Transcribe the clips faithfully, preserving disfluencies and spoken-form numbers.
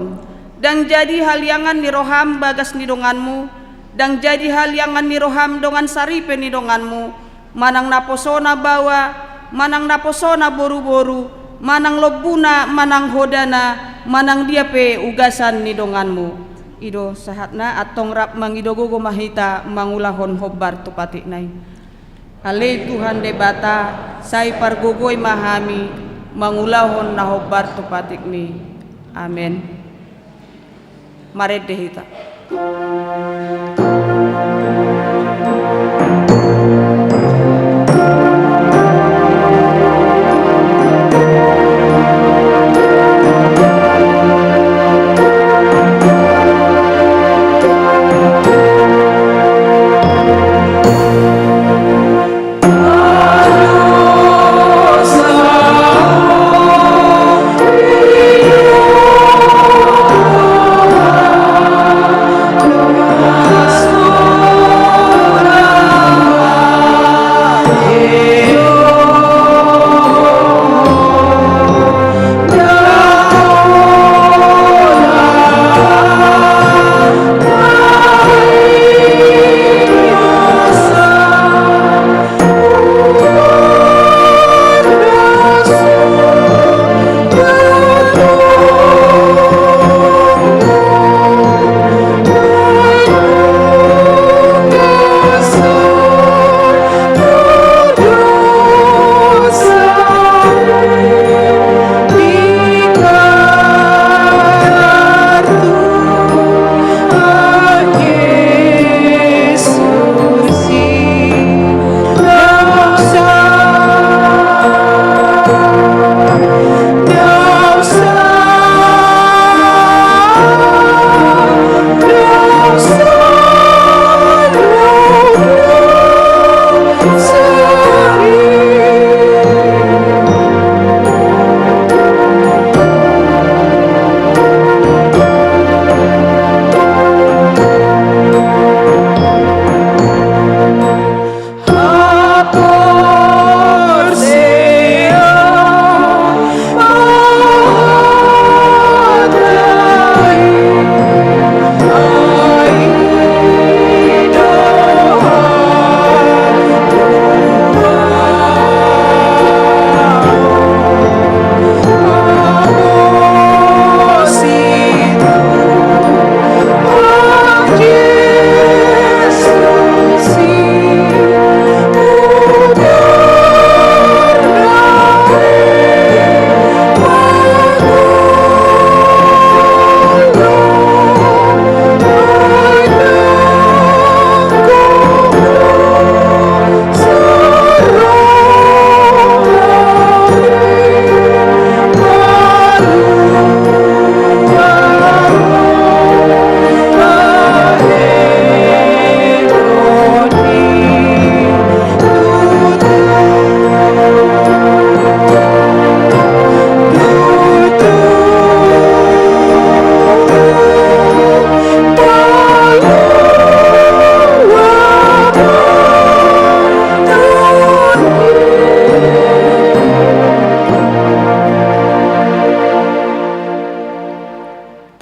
Ndang jadi haliangan ni roham bagas ni donganmu, ndang jadi haliangan ni roham dongan saripe ni donganmu, manang naposona baoa, manang naposona boruboru, manang lombuna, manang hodana, manang dia pe ugasan ni donganmu. I do sahatna, antong rap mangido gogo ma hita mangulahon hombar tu patikna i. Ale Tuhan Debata, sai pargogoi ma hami mangulahon na hombar tu patikmi. Amen. Marende hita.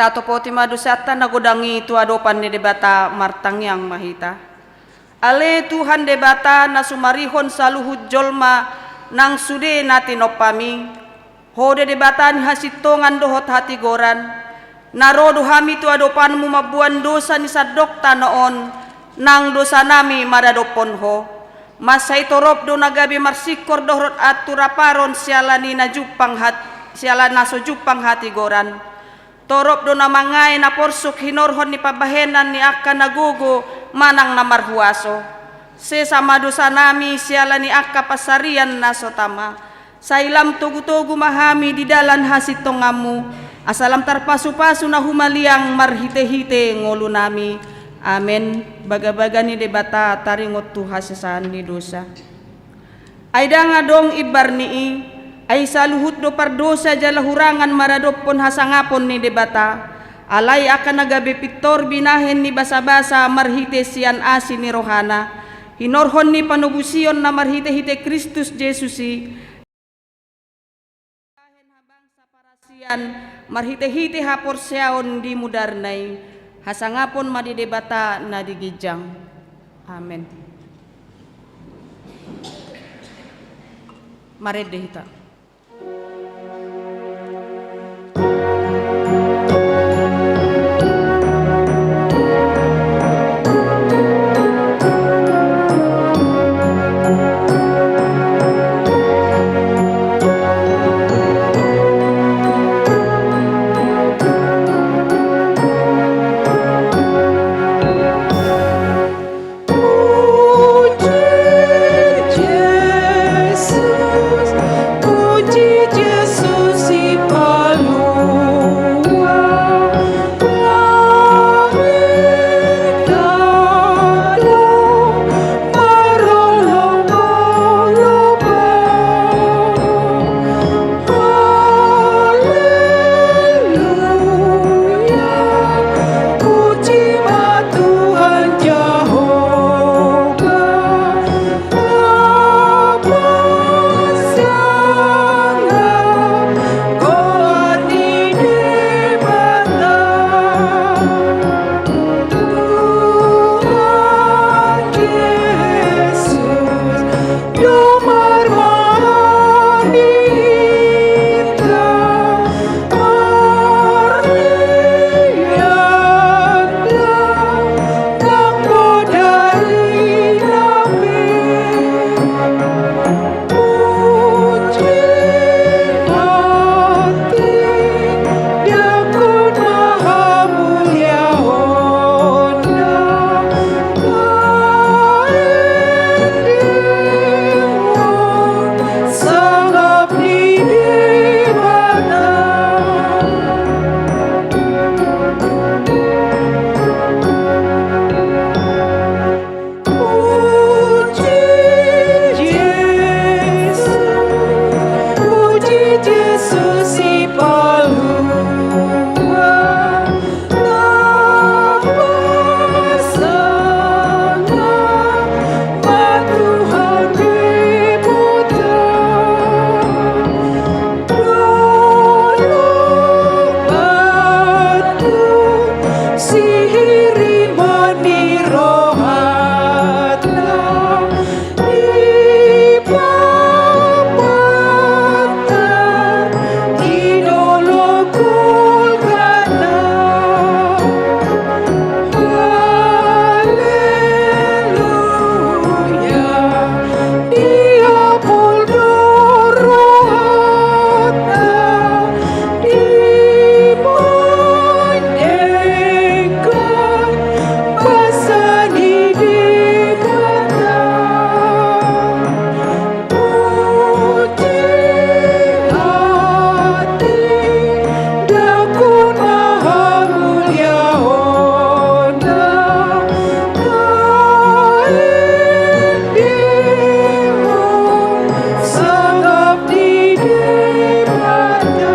Tatopoti ma dosanta na godang i tu adopan ni Debata. Martangiang ma hita. Ale Tuhan Debata, na sumarihon saluhut jolma nang sude na tinompami, Ho do Debata ni hasintongan dohot hatigoran. Na ro do hami tu adopanmu mamboan dosa ni sandok tano on, nang dosanami maradophon Ho. Mansai torop do na gabe marsingkor dohot anturaparon siala ni na jumpang hat-, siala na so jumpang hatigoran. Torop do na mangae na porsuk hinorhon ni pambahenan ni angka na gogo manang na marhuaso. Sesa ma dosanami siala ni angka pansarian na so tama. Sai lam togutogu ma hami di dalan hasintonganmu, asa lam tarpasupasu na humaliang marhitehite ngolunami. Amen. Bagabaga ni Debata taringot tu hasesaan ni dosa. Ai ndang adong imbar ni i, ai saluhut do pardosa jala hurangan maradophon hasangapon ni Debata, alai angka na gabe pintor binahen ni basabasa marhite sian asi ni rohana, hinorhon ni panobusion na marhitehite Kristus Jesus i, Marhite-hite haporseaon di mudarna i, hasangapon ma di Debata na di ginjang. Amen. Marende hita. Haleluya, puji ma Tuhan Jahowa, Bapa sangap, goar ni Debata. Tuhan Jesus, Puji Jesus, puji Jesus si palua. Di dolok Golgata. Haleluya. Diapul do rohanta, dimandengkan basa ni Debata. Puji hati, dakku ma hamuliaonna, taendehon sangap ni Debata.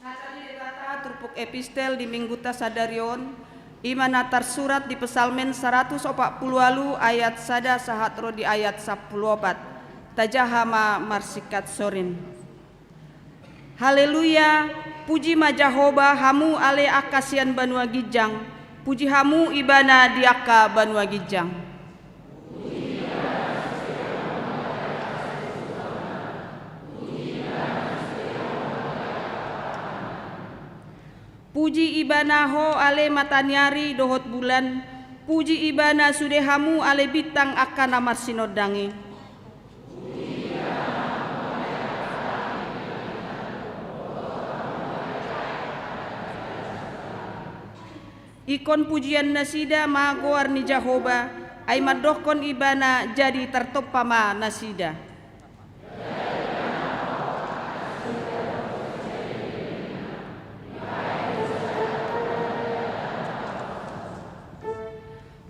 Hata ni Debata turpuk epistel di Mingguta sadari on, i ma na tarsurat di Psalmen saratus opat pulu ualu ayat sada sahat ro di ayat sampulu opat. Tajaha ma marsingkat sorin. Haleluya, puji ma Jahowa, hamu ale angka sian banua ginjang, puji hamu Ibana di angka banua ginjang. Puji Ibana ho ale mata ni ari dohot bulan, puji Ibana sude hamu ale bintang angka na marsinondang i. Ingkon pujian nasida ma goar ni Jahowa, ai mandokkon Ibana jadi tartompa ma nasida.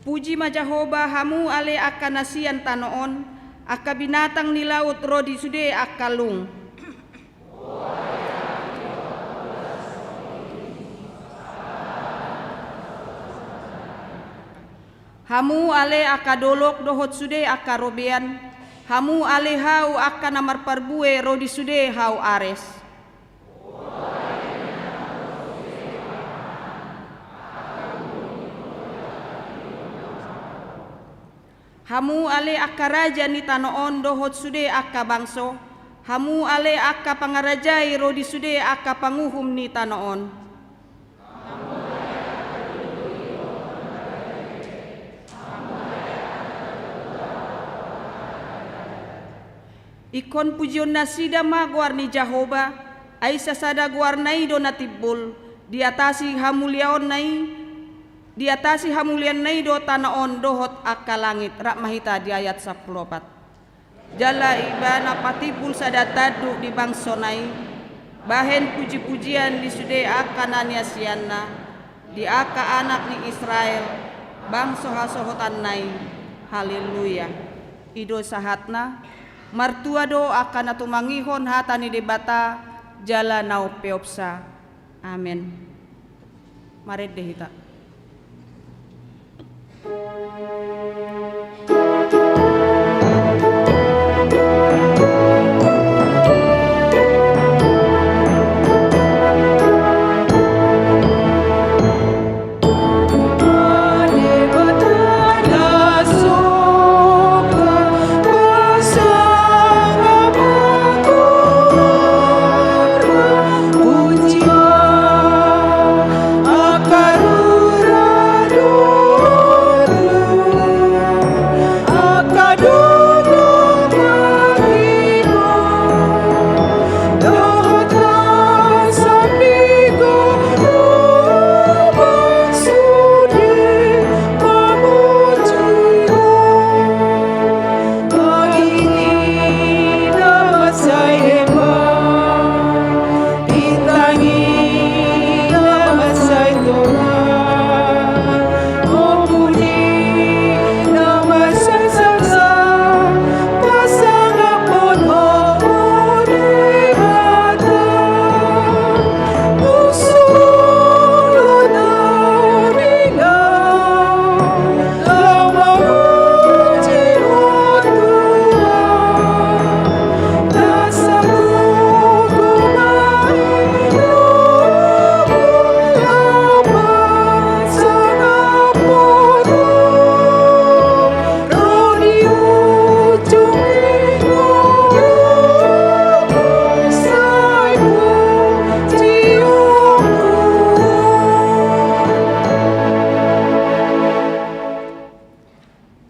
Puji ma Jahowa, hamu ale angka na sian tano on, angka binatang ni laut ro di sude angka lung. Hamu ale angka dolok dohot sude angka robean, Hamu ale hau angka na marparbue ro di sude hau ares. Hamu ale angka raja ni tano on dohot sude angka bangso, hamu ale angka pangarajai ro di sude angka panguhum ni tano on. Ingkon pujionnasida ma goar ni Jahowa, ai sasada goarna i do na timbul, di atas i hamuliaonna i, di atas i hamuliaonna i do tano on dohot angka langit. Rap ma hita di ayat sampulu opat. Jala ibana patimbul sada tanduk di bangsona i, bahen pujipujian di sude angka na niasianna, di angka anak ni Israel, bangso hasohotanna i. Haleluya. I do sahatna. Martua do angka na tumangihon hata ni Debata jala na umpeopsa. Amen. Marende hita.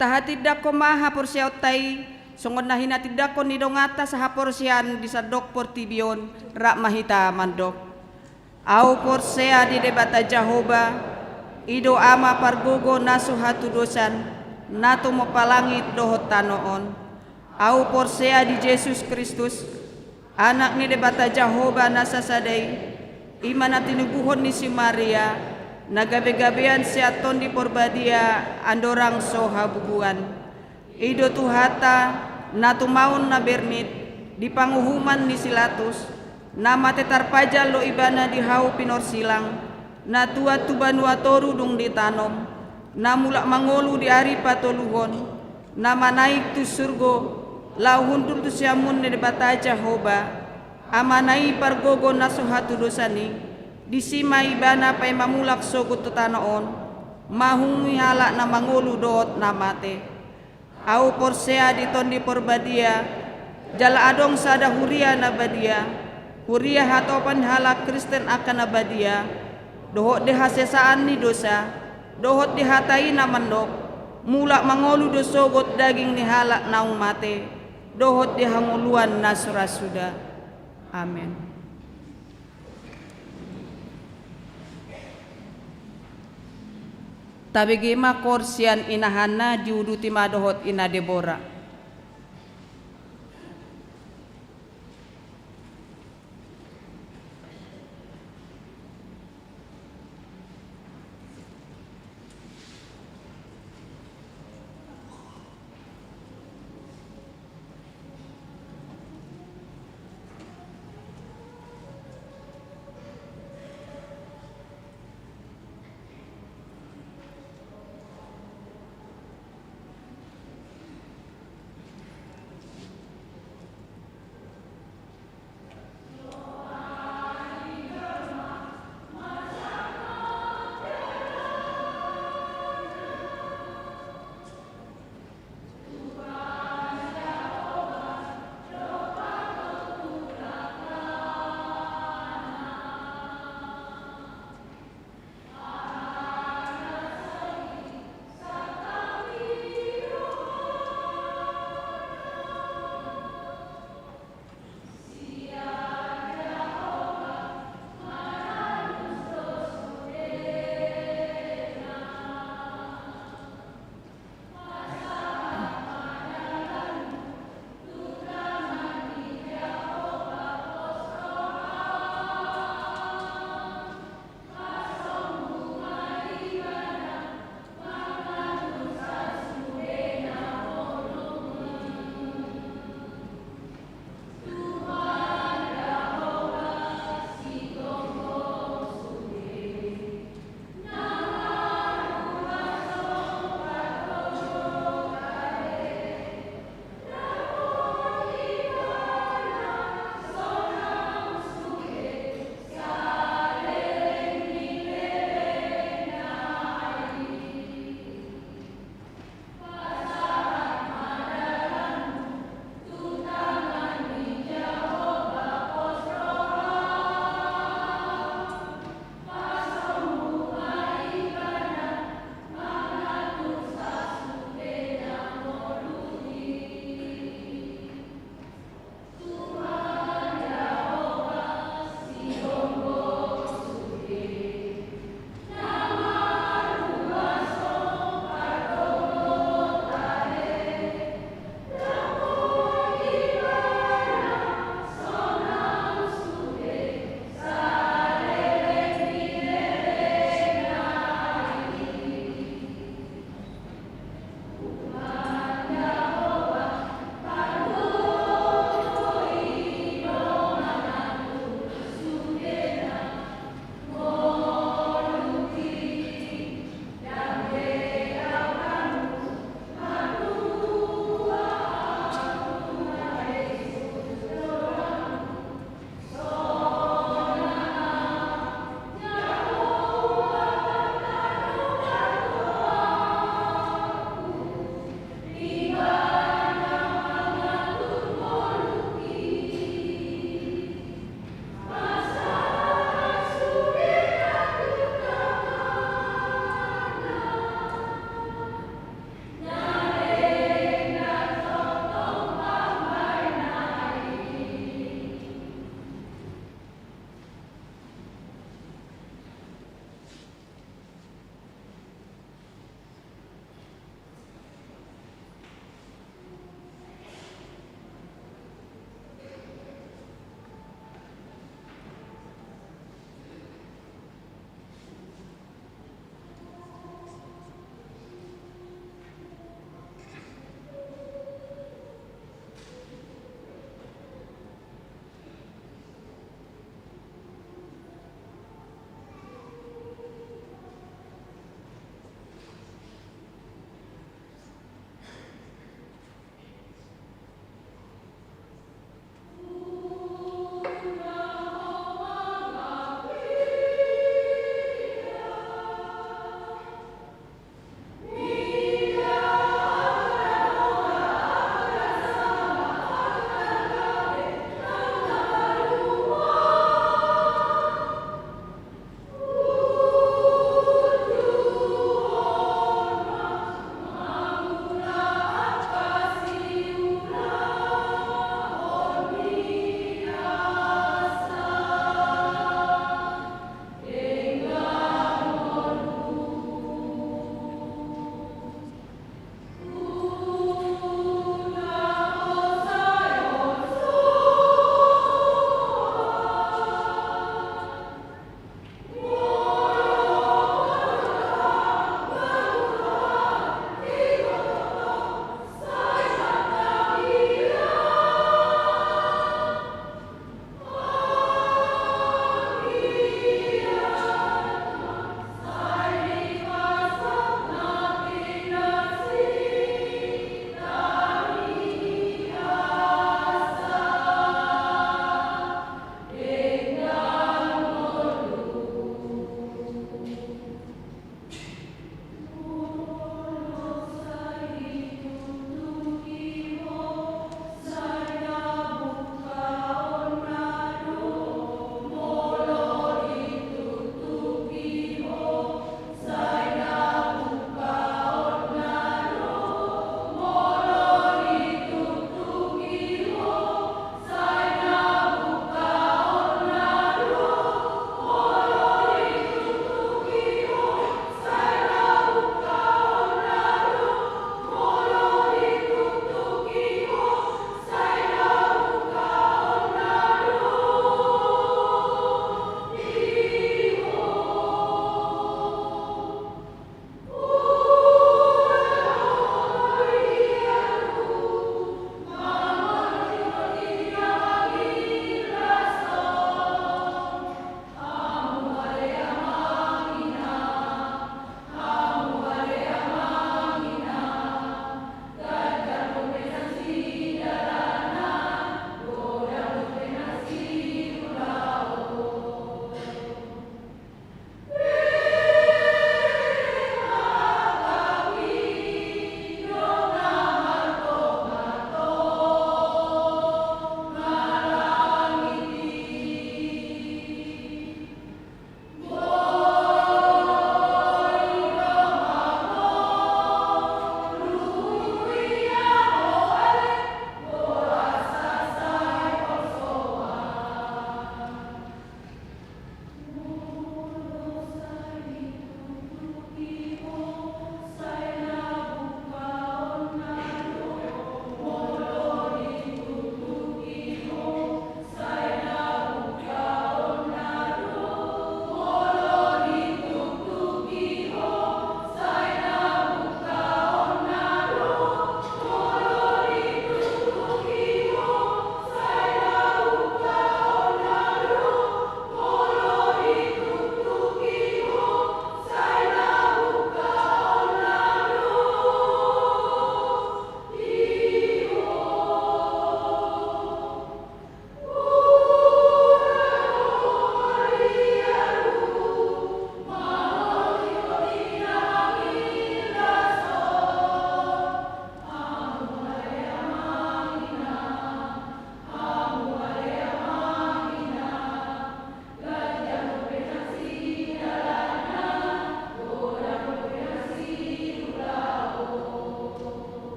Tahatindangkon ma haporseaonta i, songon na hinatindangkon ni donganta sahaporseaon di sandok portibi on. Rap ma hita mandok. Ahu porsea di Debata Jahowa, i do Ama pargogo na so hatudosan, na tumompa langit dohot tano on. Ahu porsea di Jesus Kristus, Anak ni Debata Jahowa na sasada i, i ma na tinubuhon ni si Maria, na gabegabean sian Tondi Porbadia andorang so habubuan. I do Tuhanta, na tumaon na bernit di panguhuman ni si Pilatus, na mate tarpajal do ibana di hau pinorsilang, na tuat tu banua toru dung ditanom, na mulak mangolu di ari patoluhon, na manaek tu surgo, laho hundul tu siamun ni Debata Jahowa, Amana i pargogo na so hatudosan i, disi ma ibana paima mulak sogot tu tano on, manguhumi halak na mangolu dohot na mate. Ahu porsea di Tondi Porbadia, jala adong sada huria na badia, huria hatopan ni halak Kristen angka na badia, dohot di hasesaan ni dosa, dohot di hata i na mandok, mulak mangolu do sogot daging ni halak naung mate, dohot di hangoluan na so ra suda. Amen. Tabege ma koor sian Ina Hanna, diuduti ma dohot Ina Debora.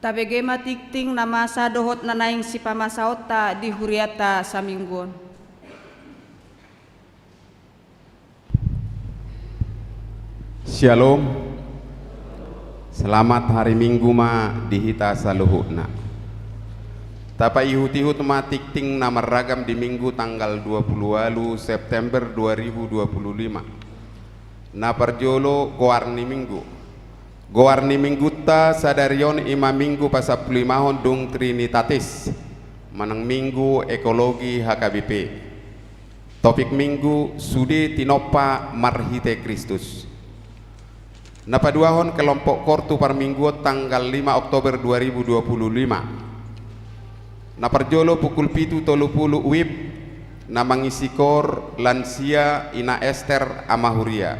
Tabege ma tingting na masa dohot na naeng sipamasaonta di hurianta saminggu on. Syalom. Selamat hari Minggu ma di hita saluhutna. Tapaihut-ihut ma tingting na marragam di Minggu tanggal dua pulu ualu September dua ribu dua pulu lima. Na parjolo, goar ni Minggu. Goar ni Minggunta sadari on i ma Minggu pasampululimahon dung Trinitatis, manang Minggu Ekologi H K B P. Topik Minggu: Sude tinompa marhite Kristus. Na paduahon, kelompok koor tu parmingguon tanggal lima Oktober dua ribu dua pulu lima. Na parjolo, pukul pitu tolu pulu WIB, na mangisi koor lansia Ina Ester, ama Huria.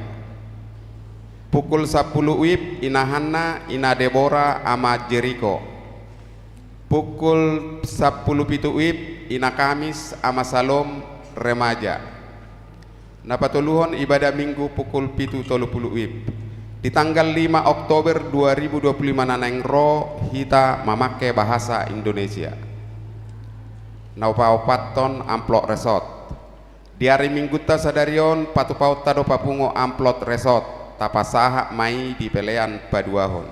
Pukul sampulu WIB, Ina Hanna, Ina Debora, ama Jeriko. Pukul sampulu pitu WIB, Ina Kamis, ama Salom, remaja. Na patoluhon, ibadah Minggu pukul pitu tolu pulu WIB. Di tanggal lima Oktober dua ribu dua pulu lima na naeng ro, hita mamangke bahasa Indonesia. Na paopathon, amplop resort. Di ari Minggunta sadari on, patupaonta do papungu amplop resort, tapasahat ma i di pelean paduahon.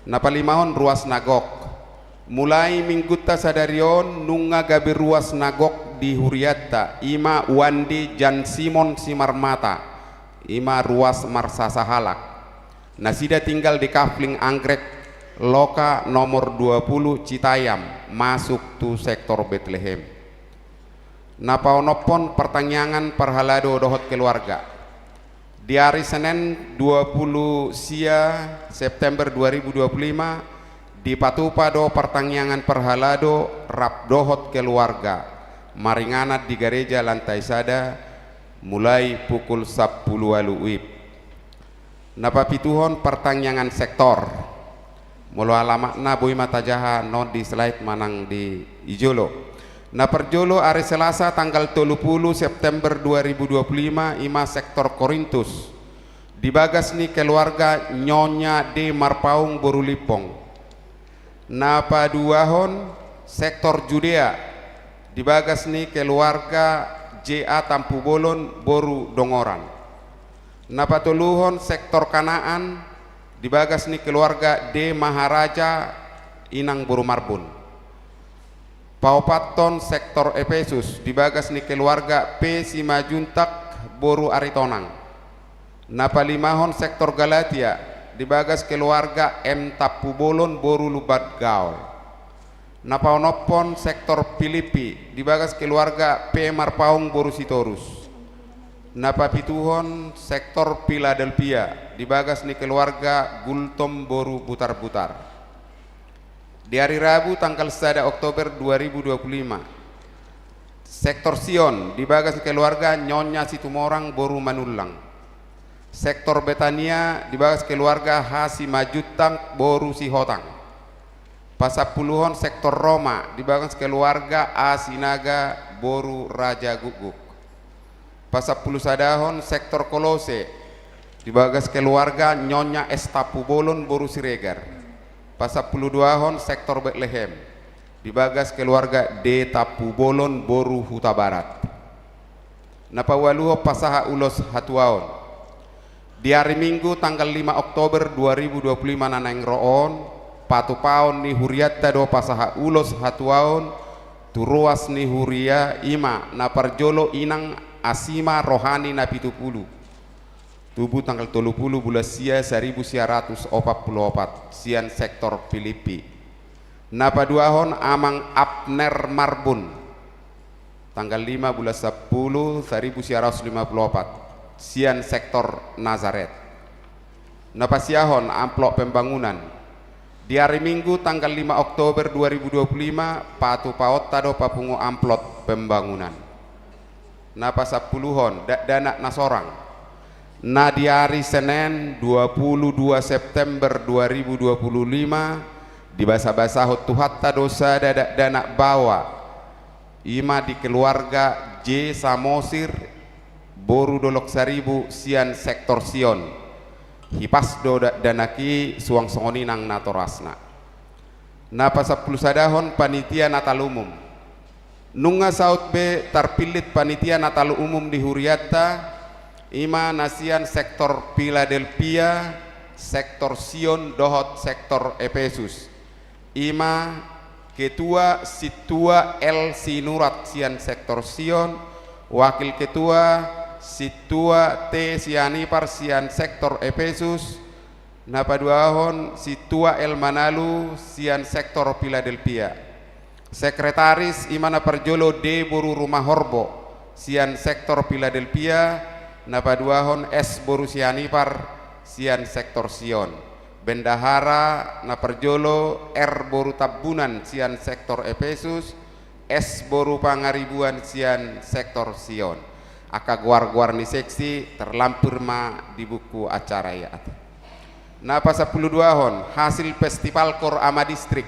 Na palimahon, ruas na gok. Mulai Minggunta sadari on nunga gabe ruas na gok di hurianta, i ma Wandi Jan Simon Simarmata, i ma ruas marsasahalak. Nasida tinggal di Kafling Anggrek, loka nomor dua pulu Citayam, masuk tu sektor Betlehem. Na paonomhon, partangiangan parhalado dohot keluarga. Di ari Senen dua pulu sia September dua ribu dua pulu lima, dipatupa do partangiangan parhalado rap dohot keluarga, maringanan di gareja lantai sada, mulai pukul sampulu ualu WIB. Na papituhon, partangiangan sektor. Molo alamatna boi ma tajaha non di slide manang di, di jolo. Na parjolo, ari Selasa tanggal tolu pulu September dua ribu dua pulu lima, i ma sektor Korintus, di bagas ni keluarga Nyonya D Marpaung boru Limpong. Na paduahon, sektor Judea, di bagas ni keluarga J A Tampubolon boru Dongoran. Na patoluhon, sektor Kanaan, di bagas ni keluarga D Maharaja, inang boru Marbun. Paopathon, sektor Epesus, di bagas ni keluarga P Simanjuntak boru Aritonang. Na palimahon, sektor Galatia, di bagas keluarga M Tampubolon boru Lumbangaol. Na paonomhon, sektor Pilippi, di bagas keluarga P Marpaung boru Sitorus. Na papituhon, sektor Piladelpia, di bagas ni keluarga Gultom boru Butarbutar. Di ari Rabu tanggal sada Oktober dua ribu dua pulu lima, sektor Sion, di bagas keluarga Nyonya Situmorang boru Manullang. Sektor Betania, di bagas keluarga H Simanjuntak boru Sihotang. Pasampuluhon, sektor Roma, di bagas keluarga A Sinaga boru Raja Gukguk. Pasampulusadahon, sektor Kolose, di bagas keluarga Nyonya S Tampubolon boru Siregar. Pasampuluduahon, sektor Betlehem, di bagas keluarga D Tampubolon boru Hutabarat. Na paualuhon, pasahat ulos hatuaon. Di ari Minggu tanggal lima Oktober dua ribu dua pulu lima na naeng ro on, patupaon ni hurianta do pasahat ulos hatuaon tu ruas ni huria, i ma na parjolo inang Asima roha ni na pitu pulu, tubu tanggal tolu pulu bulan sia saribu sia ratus opat pulu opat, sian sektor Pilippi. Na paduahon, amang Abner Marbun, tanggal lima bulan sampulu saribu sia ratus lima pulu opat, sian sektor Nazaret. Na pasiahon, amplop pembangunan. Di ari Minggu tanggal lima Oktober dua ribu dua pulu lima, patupaonta do papungu amplop pembangunan. Na pasampuluhon, dakdanak na sorang. Na di ari Senen dua pulu dua September dua ribu dua pulu lima, dibasabasahon Tuhanta do sada dakdanak baoa, i ma di keluarga J Samosir boru Dolok Saribu sian sektor Sion. Hipas do dakdanak i, suang songon i nang natorasna. Na pasampulu sadahon, panitia Natal umum. Nunga saut be tarpillit panitia Natal umum di hurianta, i ma na sian sektor Piladelpia, sektor Sion dohot sektor Epesus. I ma ketua Sintua L Sinurat sian sektor Sion, wakil ketua Sintua T Sianipar sian sektor Epesus, na paduahon Sintua L Manalu sian sektor Piladelpia. Sekretaris i ma na parjolo D boru Rumahorbo sian sektor Piladelpia, na paduahon S boru Sianipar sian sektor Sion. Bendahara na parjolo R boru Tambunan sian sektor Epesus, S boru Pangaribuan sian sektor Sion. Angka goar-goar ni seksi terlampir ma di buku acara i. Na pasampulu duahon, hasil festival kor ama distrik.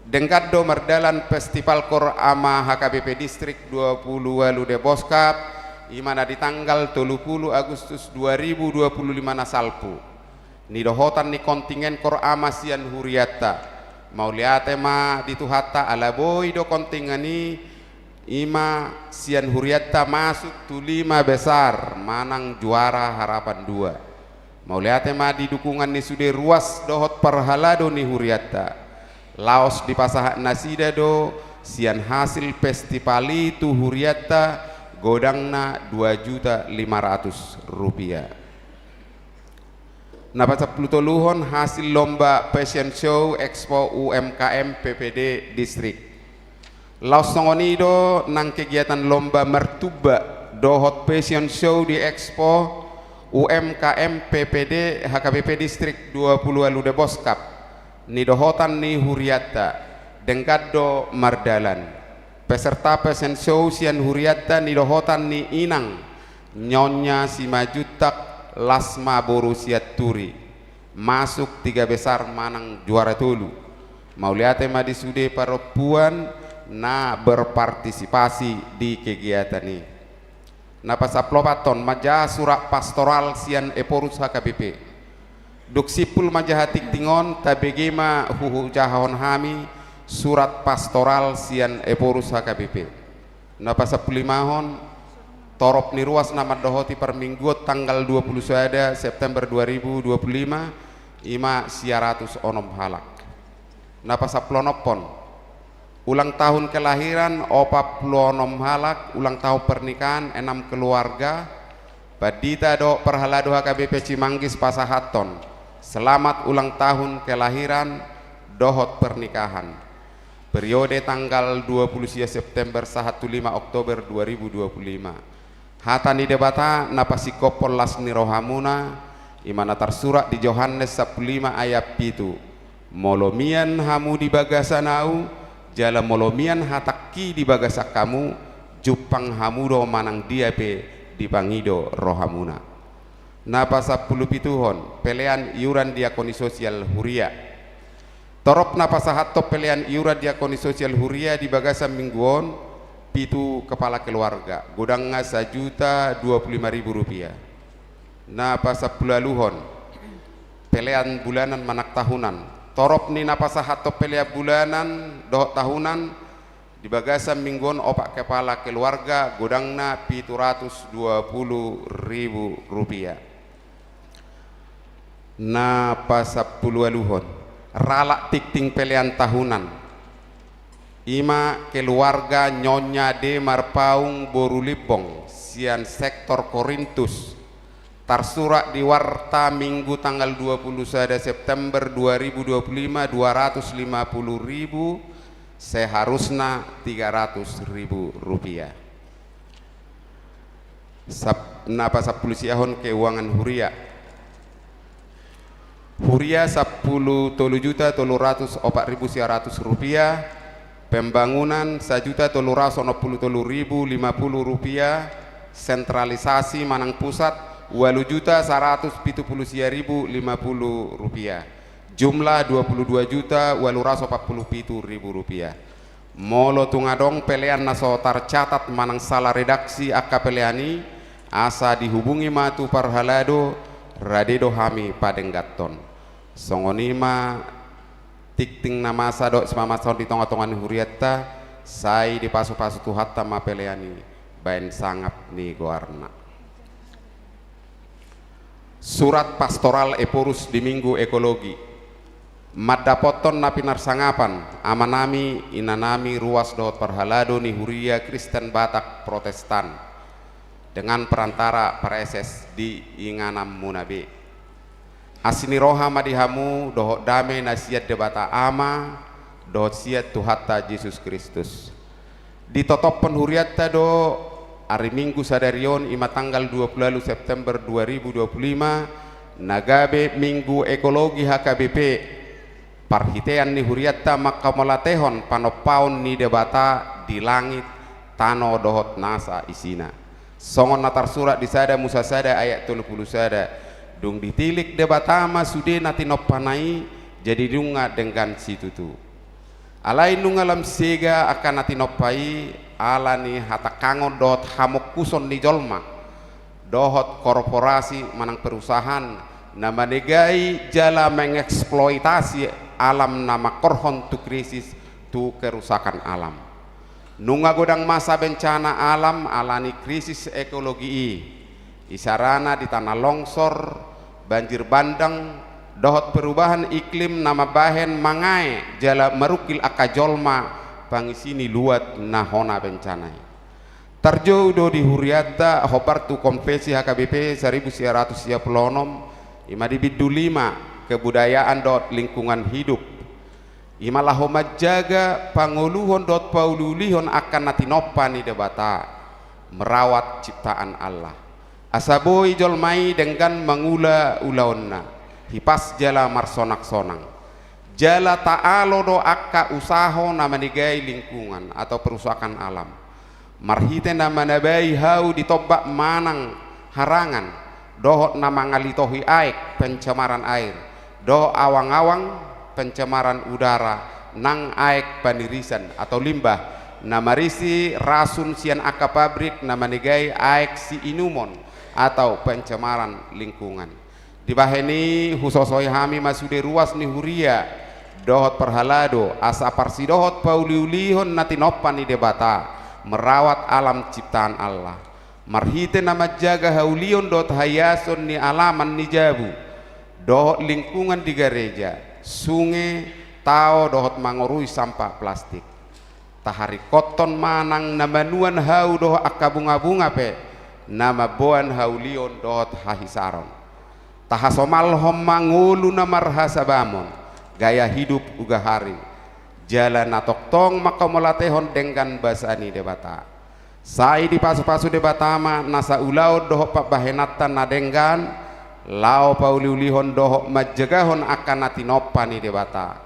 Denggan do mardalan festival kor ama H K B P Distrik dua pulu ualu Deboskap, i ma na di tanggal tolu pulu Agustus dua ribu dua pulu lima na salpu. Nidohotan ni kontingen kor ama sian hurianta. Mauliate ma di Tuhanta ala boi do kontingen i, i ma sian hurianta masuk tu lima besar manang juara harapan dua. Mauliate ma di dukungan ni sude ruas dohot parhalado ni hurianta. Laos dipasahat nasida do sian hasil festival i tu hurianta godangna dua juta lima ratus rupiah. Na pasampulu toluhon, hasil lomba fashion show expo U M K M P P D Distrik. Laos songon i do nang kegiatan lomba martumba dohot fashion show di expo U M K M P P D H K B P Distrik dua pulu ualu Deboskap. Nidohotan ni hurianta, denggan do mardalan. Peserta fashion show sian hurianta nidohotan ni inang Nyonya Simanjuntak Lasma boru Sianturi, masuk tiga besar manang juara tolu. Mauliate ma di sude parompuan na berpartisipasi di kegiatan i. Na pasampulu opathon, manjaha surat pastoral sian Ephorus H K B P. Dung simpul manjaha tingting on, tabege ma huhujahahon hami surat pastoral sian Ephorus H K B P. Na pasampulu limahon, torop ni ruas na mandohoti parmingguon tanggal dua pulu sada September dua ribu dua pulu lima, i ma sia ratus onom halak. Na pasampulu onomhon, ulang tahun kelahiran opat pulu onom halak, ulang tahun pernikahan enam keluarga. Pandita dohot parhalado H K B P Cimanggis pasahathon selamat ulang tahun kelahiran dohot pernikahan. Periode tanggal dua pulu sia September sahat tu lima Oktober dua ribu dua pulu lima. Hata ni Debata na pasingkophon las ni rohamuna, i ma na tarsurat di Johannes sampulu lima ayat pitu. Molo mian hamu di bagasan ahu, jala molo mian hatangki di bagasan hamu, jumpang hamu do manang dia pe dipangido rohamuna. Na pasampulu pituhon, pelean iuran diakoni sosial huria. Torop na pasahathon pelean iuran diakoni sosial huria di bagasan minggu on, pitu kepala keluarga, godangna sajuta dua pulu lima ribu rupiah. Na pasampulu ualuhon, pelean bulanan manang tahunan. Torop ni na pasahathon pelean bulanan dohot tahunan, di bagasan minggu on opat kepala keluarga, godangna pitu ratus dua pulu ribu rupiah. Na pasampulu ualuhon, ralak tingting pelean tahunan. I ma keluarga Nyonya D Marpaung boru Limbong sian sektor Korintus. Tarsurat di warta Minggu tanggal dua pulu sada September dua ribu dua pulu lima, dua ratus lima pulu ribu, seharusna tiga ratus ribu rupiah. Sap-, na pasampulu siahon keuangan huria. Huria sampulu tolu juta tolu ratus opat ribu sia ratus rupiah, pembangunan sajuta tolu ratus onom pulu tolu ribu lima pulu rupiah, sentralisasi manang pusat ualu juta saratus pitu pulu sia ribu lima pulu rupiah, jumlah dua pulu dua juta ualu ratus opat pulu pitu ribu rupiah. Molo tung adong pelean na so tarcatat manang sala redaksi angka pelean i, asa dihubungi ma tu parhalado, rade do hami padengganhon. Songon i ma Tingting na masa dohot simamasahon di tongatonga ni hurianta, sai dipasupasu Tuhanta ma pelean i baen sangap ni goarna. Surat Pastoral Ephorus di Minggu Ekologi. Mandapothon na pinarsangapan, amanami, inanami, ruas dohot parhalado ni Huria Kristen Batak Protestan, dengan perantara praeses di ingananmuna be. Asi ni roha ma di hamu dohot dame na sian Debata Ama dohot sian Tuhanta Jesus Kristus. Ditotophon hurianta do ari Minggu sadari on, i ma tanggal dua puluh ualu September dua ribu dua puluh lima, na gabe Minggu Ekologi H K B P, parhitean ni hurianta manghamauliatehon panompaon ni Debata di langit, tano dohot nasa isina. Songon na tarsurat di Sada Musa sada ayat tolu pulu sada, dung ditilik Debata ma sude na tinompana i, jadi nunga denggan situtu. Alai nunga lam sega angka na tinompa i ala ni hatangkangon dohot hamongkuson ni jolma dohot korporasi manang perusahaan na manegai jala mengeksploitasi alam, na mangkorhon tu krisis, tu kerusakan alam. Nunga godang masa bencana alam ala ni krisis ekologi i, isarana di tanah longsor, banjir bandang, dohot perubahan iklim na mambahen mangae jala marungkil angka jolma pangisi ni luat na hona bencana i. Tarjou do di hurianta hombar tu Konvensi H K B P saribu sia ratus sia pulu onom, i ma di bindu lima, kebudayaan dohot lingkungan hidup. I ma laho manjaga, pangoluhon dohot pauliulihon angka na tinompa ni Debata, merawat ciptaan Allah. Asa boi jolma i denggan mangula ulaonna, hipas jala marsonaksonang. Jala taalo do angka usaho na manegai lingkungan atau perusakan alam. Marhite na manabai hau di tombak manang harangan, dohot na mangalitohi aek, pencemaran air, dohot awang-awang, pencemaran udara, nang aek panirisan atau limbah, na marisi rasun sian angka pabrik na manegai aek siinumon atau pencemaran lingkungan. Dibahen i husosoi hami ma sude ruas ni huria dohot parhalado, asa parsidohot pauliulihon na tinompa ni Debata, merawat alam ciptaan Allah. Marhite na manjaga haulion dohot haiason ni alaman ni jabu, dohot lingkungan di gareja, sunge, tao dohot mangorui sampah plastik. Taharingkothon ma nang na manuan hau dohot angka bungabunga pe, na mamboan haulion dohot hahisaron. Tahasomalhon ma ngolu na marhasabamon, gaya hidup ugahari. Jala na tongtong manghamauliatehon denggan basa ni Debata. Sai dipasupasu Debata ma nasa ulaon dohot pambahenanta na denggan, laho pauliulihon dohot manjagahon angka na tinompa ni Debata.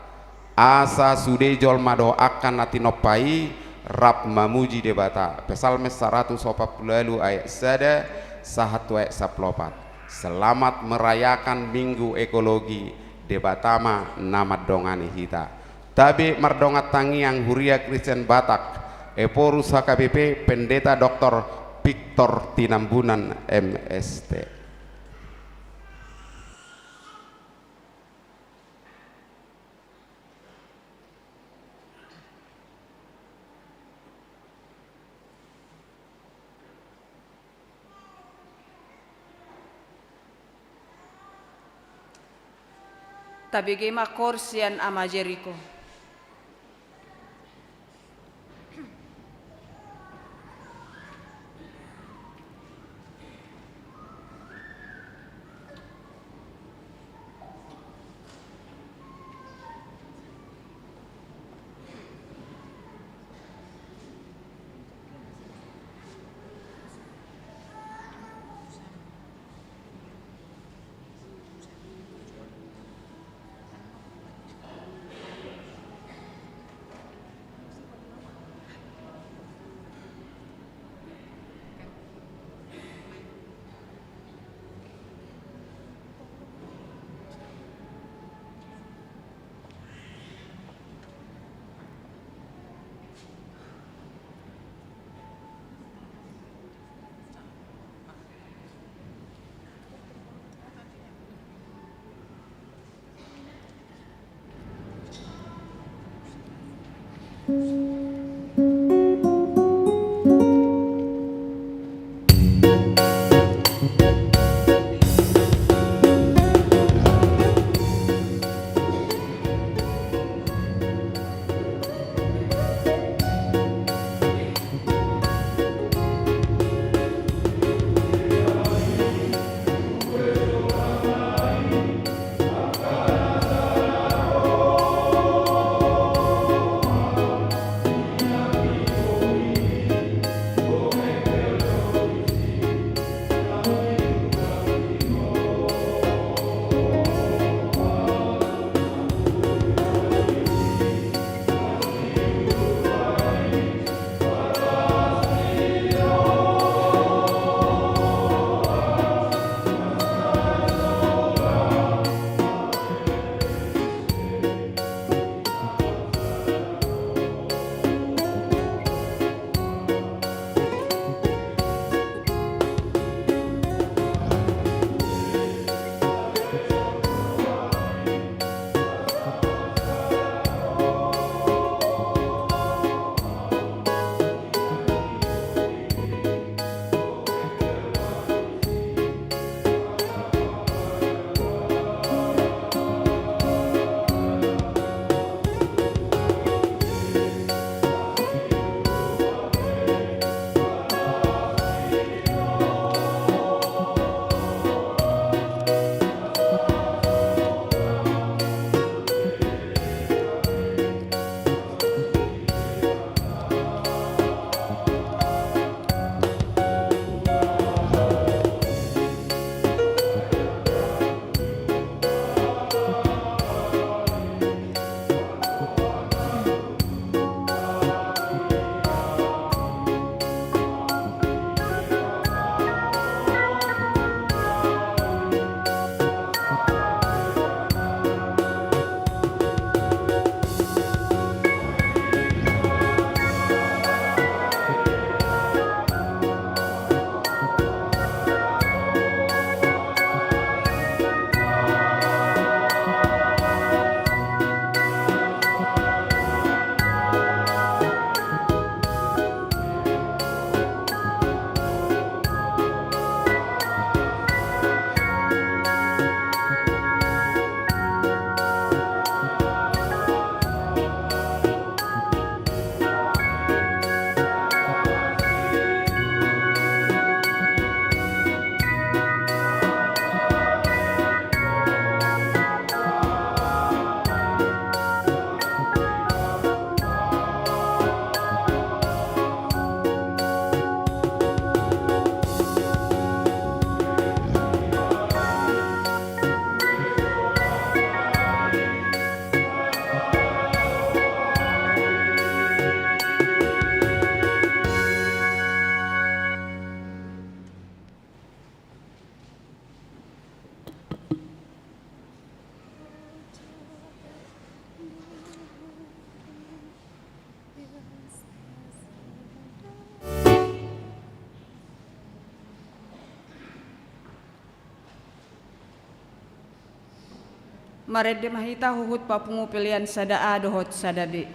Asa sude jolma dohot angka na tinompa i rap mamuji Debata. Psalmen saratus opat pulu ualu ayat sada sahat tu ayat sampulu opat. Selamat merayakan Minggu Ekologi, Debata ma na mandongani hita. Tabe mardongan tangiang Huria Kristen Batak, Ephorus H K B P, Pendeta Doktor Victor Tinambunan, M S T. Tabege ma koor sian Ama Jeriko. Marende ma hita huhut papungu pelean sada A dohot sada B.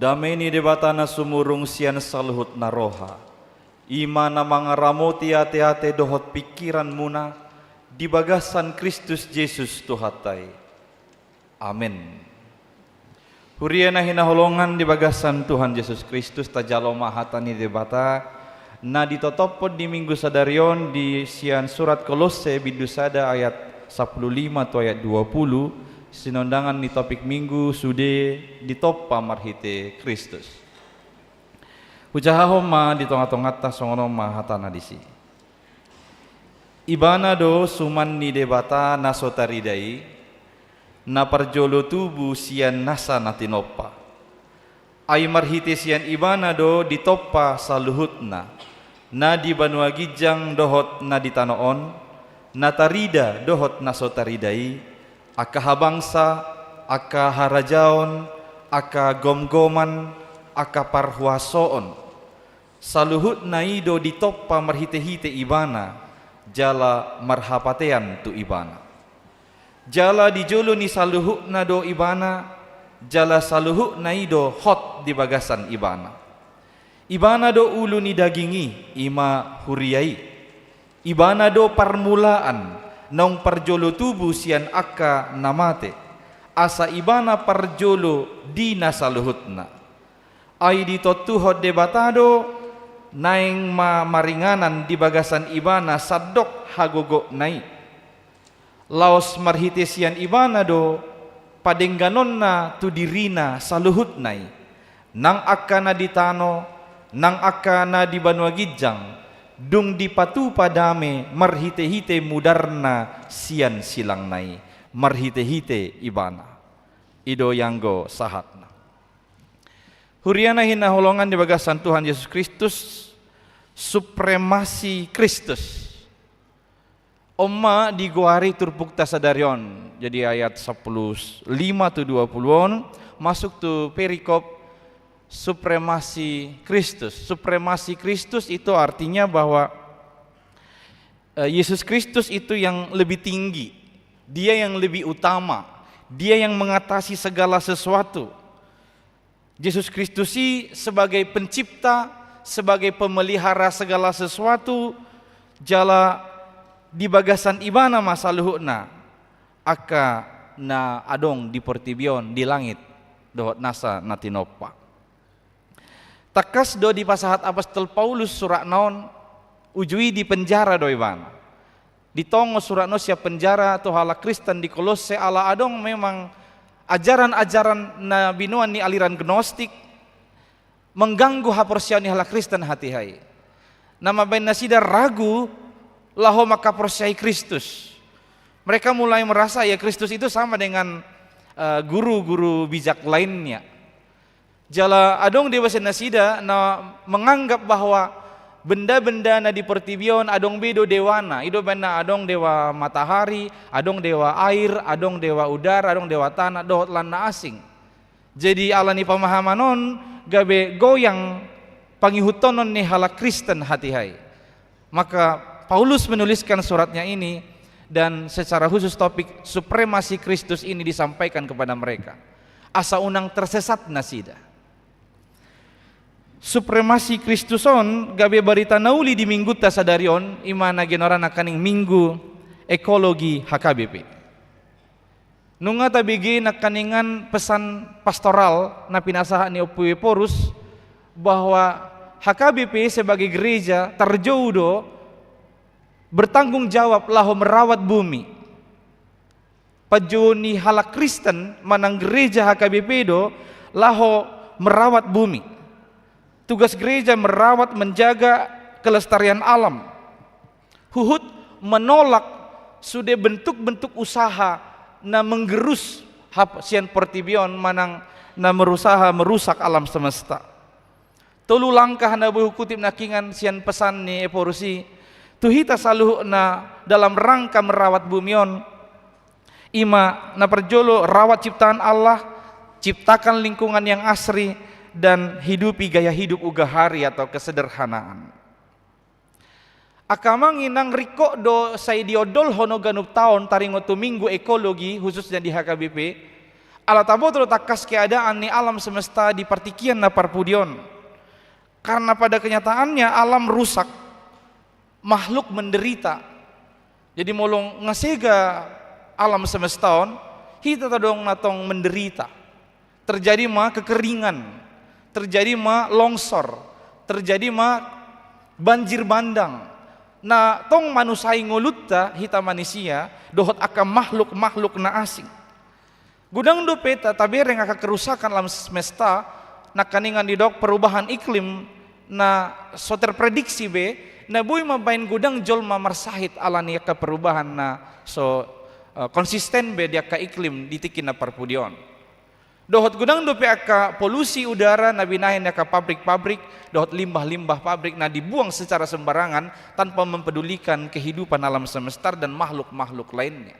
Dame ni Debata na sumurung sian saluhut na roha, i ma na mangaramoti ateate dohot pingkiranmuna di bagasan Kristus Jesus Tuhanta i. Amen. Huria na hinaholongan di bagasan Tuhan Jesus Kristus, tajalo ma hata ni Debata na ditotophon di Minggu sadari on di sian surat Kolosse bindu sada ayat sampulu lima tu ayat dua pulu, sinondangan ni topik Minggu, sude ditompa marhite Kristus. Hujahahon ma di tongatonganta, songon on ma hatana disi. Ibana do suman ni Debata na so tarida i, na parjolo tubu sian nasa na tinompa. Ai marhite sian Ibana do ditompa saluhutna, na di banua ginjang dohot na di tano on, na tarida dohot na so tarida i, angka habangsa, angka harajaon, angka gomgoman, angka parhuasoon. Saluhutna i do ditompa marhitehite Ibana, jala marhapatean tu Ibana. Jala di jolo ni saluhutna do Ibana, jala saluhutna i do hot di bagasan Ibana. Ibana do ulu ni daging i, i ma huria i. Ibana do parmulaan, naung parjolo tubu sian angka na mate, asa Ibana parjolo di na saluhutna. Ai ditontuhon Debata do, naeng ma maringanan di bagasan Ibana sandok hagogotna i, laos marhite sian Ibana do padengganonna tu dirina saluhutna i, nang angka na di tano, nang angka na di banua ginjang, dung dipatupa dame marhitehite mudarna sian silangna i, marhitehite Ibana. I do i anggo sahatna. Huria na hinaholongan di bagasan Tuhan Jesus Kristus, supremasi Kristus. On ma digoari turpukta sadari on. Jadi ayat sampulu lima tu dua pulu on, masuk tu perikop supremasi Kristus. Supremasi Kristus itu artinya bahwa, eh, Yesus Kristus itu yang lebih tinggi, Dia yang lebih utama, Dia yang mengatasi segala sesuatu. Jesus Kristus i sebagai pencipta, sebagai pemelihara segala sesuatu, jala di bagasan Ibana ma saluhutna angka na adong di portibi on, di langit dohot nasa na tinompa. Tangkas do dipasahat apostel Paulus suratna on, uju i di penjara do ibana. Ditongo suratna on sian penjara tu halak Kristen di Kolosse, ala adong memang ajaran-ajaran na binoan ni aliran Gnostik mengganggu haporseaon ni halak Kristen hatiha i. Na mambaen nasida ragu laho mangkaporseai Kristus. Mereka mulai merasa ya Kristus itu sama dengan, eh, guru-guru bijak lainnya. Jala adong di bagasan nasida na menganggap bahwa benda-benda na di portibi on adong be do dewana. I do umbahen na adong dewa matahari, adong dewa air, adong dewa udara, adong dewa tanah, dohot lan na asing. Jadi ala ni pamahaman on gabe goyang pangihuthon ni halak Kristen hatiha i. Maka Paulus menuliskan suratnya ini dan secara khusus topik supremasi Kristus ini disampaikan kepada mereka. Asa unang tersesat nasida. Supremasi Kristus on gabe barita na uli di minggunta sadari on, i ma na ginoaran nangkaning Minggu Ekologi H K B P. Nunga tabege nangkaningan pesan pastoral na pinasahat ni Ompu Ephorus, bahwa H K B P sebagai gereja tarjou do bertanggung jawab laho merawat bumi. Panjouon ni halak Kristen manang gereja H K B P do laho merawat bumi. Tugas gereja merawat, menjaga kelestarian alam. Huhut menolak sude bentuk-bentuk usaha na menggerus hap-, sian portibi on manang na merusaha merusak alam semesta. Tolu langkah na boi hukutip nangkingan sian pesan ni Ephorus i tu hita saluhutna dalam rangka merawat bumi on. I ma na parjolo, rawat ciptaan Allah, ciptakan lingkungan yang asri, dan hidupi gaya hidup ugahari atau kesederhanaan. Angka amang inang, ringkot do sai diondolhon on ganup taon taringot tu Minggu Ekologi, khususnya di H K B P. Ala taboto do tangkas keadaan ni alam semesta di partingkian na parpudi on. Karena pada kenyataannya alam rusak, makhluk menderita. Jadi molo nga sega alam semesta on, hita tadong na tong menderita. Terjadi ma kekeringan, terjadi ma longsor, terjadi ma banjir bandang. Na tong manusai ngolunta hita manisia, dohot angka makhluk-makhluk na asing. Godang dope ta-, tabereng angka kerusakan alam semesta, nangkaningan didok perubahan iklim na so terprediksi be, na boi mambahen godang jolma marsahit ala ni angka perubahan na so, eh, konsisten be di angka iklim di tingki na parpudi on. Dohot godang dope angka polusi udara na binahen ni angka pabrik-pabrik, dohot limbah-limbah pabrik na dibuang secara sembarangan tanpa mempedulikan kehidupan alam semesta dan makhluk-makhluk lainnya.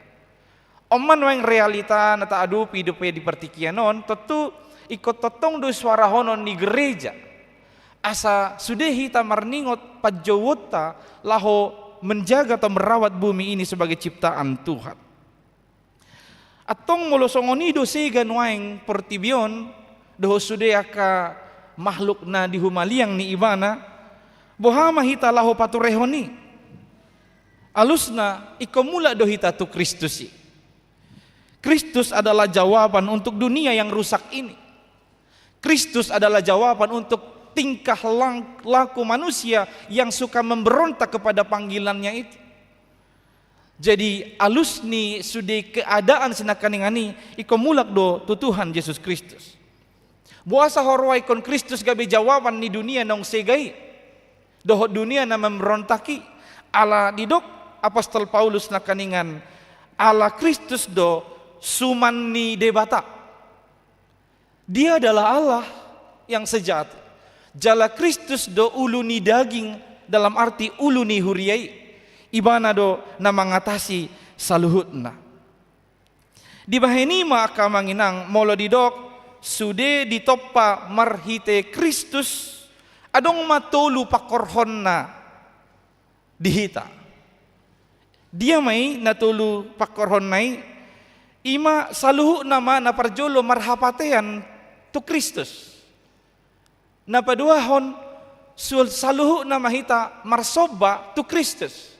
On ma nuaeng realita na taadopi dope di partingkian on, tontu ingkon tongtong do suarahonon ni gereja. Asa sude hita marningot panjouonta laho menjaga atau merawat bumi ini sebagai ciptaan Tuhan. Antong molo songon i do sega nuaeng portibi on, dohot sude angka makhluk na di humaliang ni Ibana, boha ma hita laho paturehon i? Alusna, ingkon mulak do hita tu Kristus i. Kristus adalah jawaban untuk dunia yang rusak ini. Kristus adalah jawaban untuk tingkah lang-, laku manusia yang suka memberontak kepada panggilannya itu. Jadi, alus ni sude keadaan si nangkaningan i, ingkon mulak do tu Tuhan Jesus Kristus. Boasa huroha ingkon Kristus gabe jawaban ni dunia naung sega i, dohot dunia na memberontak i? Ala didok apostel Paulus nangkaningan, ala Kristus do suman ni Debata. Dia adalah Allah yang sejati. Jala Kristus do ulu ni daging, dalam arti ulu ni huria i. Ibana do na mangatasi saluhutna. Dibahen i ma angka amang inang, molo didok sude ditompa marhite Kristus, adong ma tolu pangkorhonna di hita. Dia ma i na tolu pangkorhonna i? I ma saluhutna ma na parjolo marhapatean tu Kristus. Na paduahon, sul-, saluhutna ma hita marsomba tu Kristus.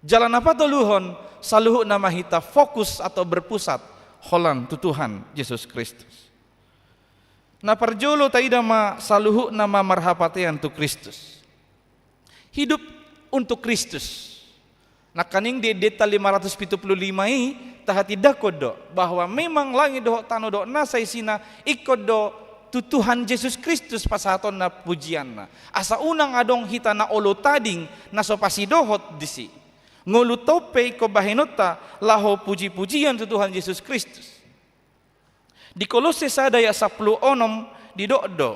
Jala na patoluhon, saluhutna ma hita fokus atau berpusat holan tu Tuhan Jesus Kristus. Na parjolo taida ma saluhutna ma marhapatean tu Kristus. Hidup untuk Kristus. Nangkaning di endenta lima ratus pitu pulu lima i, tahatindangkon do bahwa memang langit dohot tano dohot nasa isina ingkon do tu Tuhan Jesus Kristus pasahatonna pujianna. Asa unang adong hita na olo tading na so pasidohot disi. Ngolu tompe ingkon bahenonta laho puji-pujian tu Tuhan Jesus Kristus. Di Kolosse sada ayat sampulu onom didok do,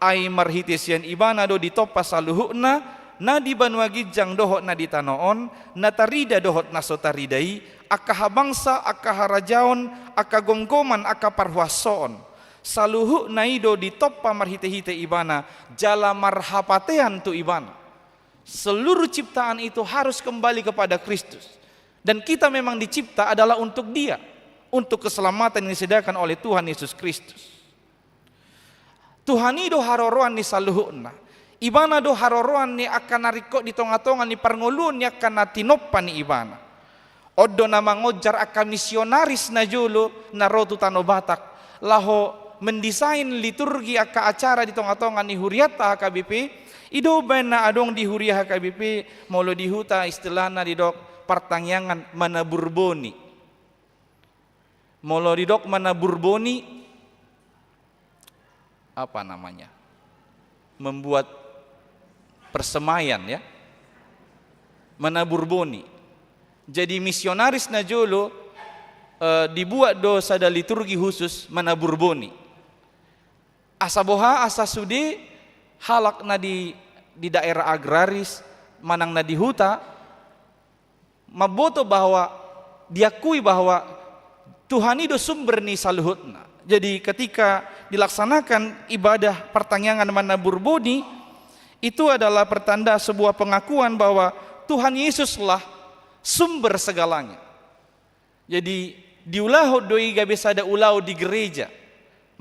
ai marhite sian Ibana do ditompa saluhutna, na di banua ginjang dohot na di tano on, na tarida dohot na so tarida i, angka habangsa, angka harajaon, angka gomgoman, angka parhuasoon. Saluhutna i do ditompa marhite-hite Ibana, jala marhapatean tu Ibana. Seluruh ciptaan itu harus kembali kepada Kristus. Dan kita memang dicipta adalah untuk Dia, untuk keselamatan yang disediakan oleh Tuhan Yesus Kristus. Tuhan i do haroroan ni saluhutna. Ibana do haroroan ni angka na ringkot di tonga-tonga ni parngoluon ni angka na tinompa ni Ibana. On do na mangonjar angka misionaris na jolo na ro tu Tano Batak, laho mendesain liturgi angka acara di tonga-tonga ni hurianta H K B P. I do umbahen na adong di huria H K B P, molo di huta istilahna didok partangiangan manabur boni. Molo didok manabur boni, apa namanya, membuat persemaian, ya, manabur boni. Jadi misionaris na jolo, eh, dibuat do sada liturgi khusus manabur boni. Asa boha, asa sude halak na di, di daerah agraris manang na di huta mamboto bahwa, diakui bahwa Tuhan i do sumber ni saluhutna. Jadi ketika dilaksanakan ibadah partangiangan manabur boni, itu adalah pertanda sebuah pengakuan bahwa Tuhan Yesuslah sumber segalanya. Jadi Diulahon do i gabe sada ulaon di gereja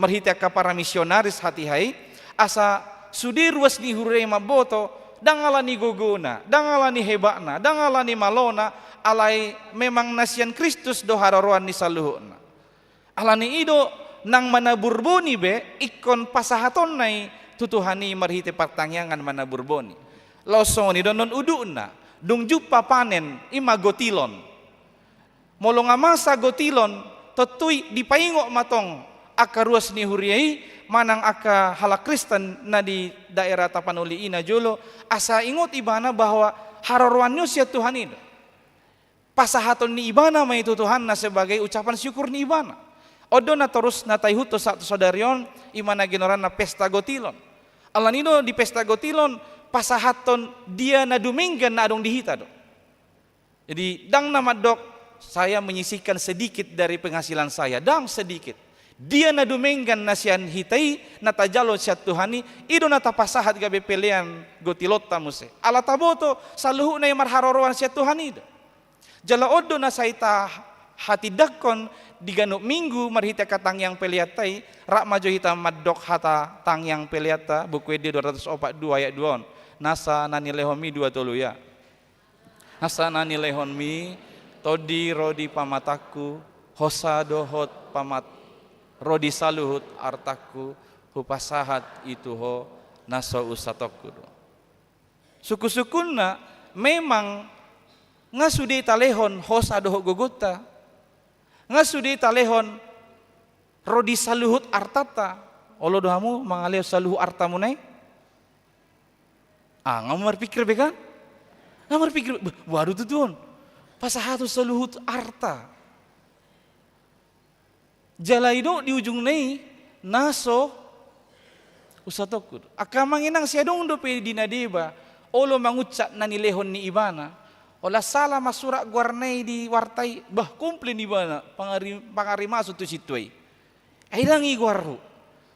marhite angka para misionaris hatiha i, asa sude ruas ni huria i mamboto, ndang ala ni gogona, ndang ala ni hebatna, ndang ala ni malona, alai memang na sian Kristus do haroroan ni saluhutna. Ala ni i do nang manabur boni be ingkon pasahatonna i tu Tuhan i marhite partangiangan manabur boni. Laos songon i do annon udutna, dung jumpa panen, i ma gotilon. Molo nga masa gotilon, tontu i dipaingot ma tong angka ruas ni huria i manang angka halak Kristen na di daerah Tapanuli i na jolo, asa ingot ibana bahwa haroroan ni on sian Tuhan i do. Pasahaton ni ibana ma i tu Tuhan na sebagai ucapan syukur ni ibana. On do na torus na taihuthon sahat tu sadari on, i ma na ginoaranna pesta gotilon. Ala ni i do di pesta gotilon, pasahathon dia na dumenggan na adong di hita do. Jadi, ndang na mandok, "Saya menyisihkan sedikit dari penghasilan saya." Ndang sedikit. Dia na dumenggan na sian hita i, na tajalo sian Tuhan i, i do na tapasahat gabe pelean gotilonta muse. Ala taboto, saluhutna i marharoroan sian Tuhan i do. Jala on do na sai tahatindangkon di ganup Minggu marhite angka tangiang peleanta i, rap ma jo hita mandok hata tangiang peleanta, Buku Ende dua ratus opat dua ayat dua on. Nasa na nilehonmi dua tolu ya. Nasa na nilehonmi, tondi ro di pamatangku, hosa dohot pamat, ro di saluhut artangku, hupasahat i tu Ho, na so usatonku do. Sungkun-sungkunna, memang nga sude talehon hosa dohot gogonta, nga sude talehon ro di saluhut artanta. Olo do hamu mangalehon saluhut artamuna i? Ah, nga marpikir be kan? Nga marpikir, "Bah, waduh tutu on. Pasahaton saluhut arta." Jala i do di ujungna i, na so usatonku do. Angka amang inang, sai adong dope di na deba olo manguncap na nilehon ni ibana. Olat sala ma surat goarna i di warta i, bah, komplain ibana, pangari-, pangarimasu tu sintua i. Ai ndang i goarhu.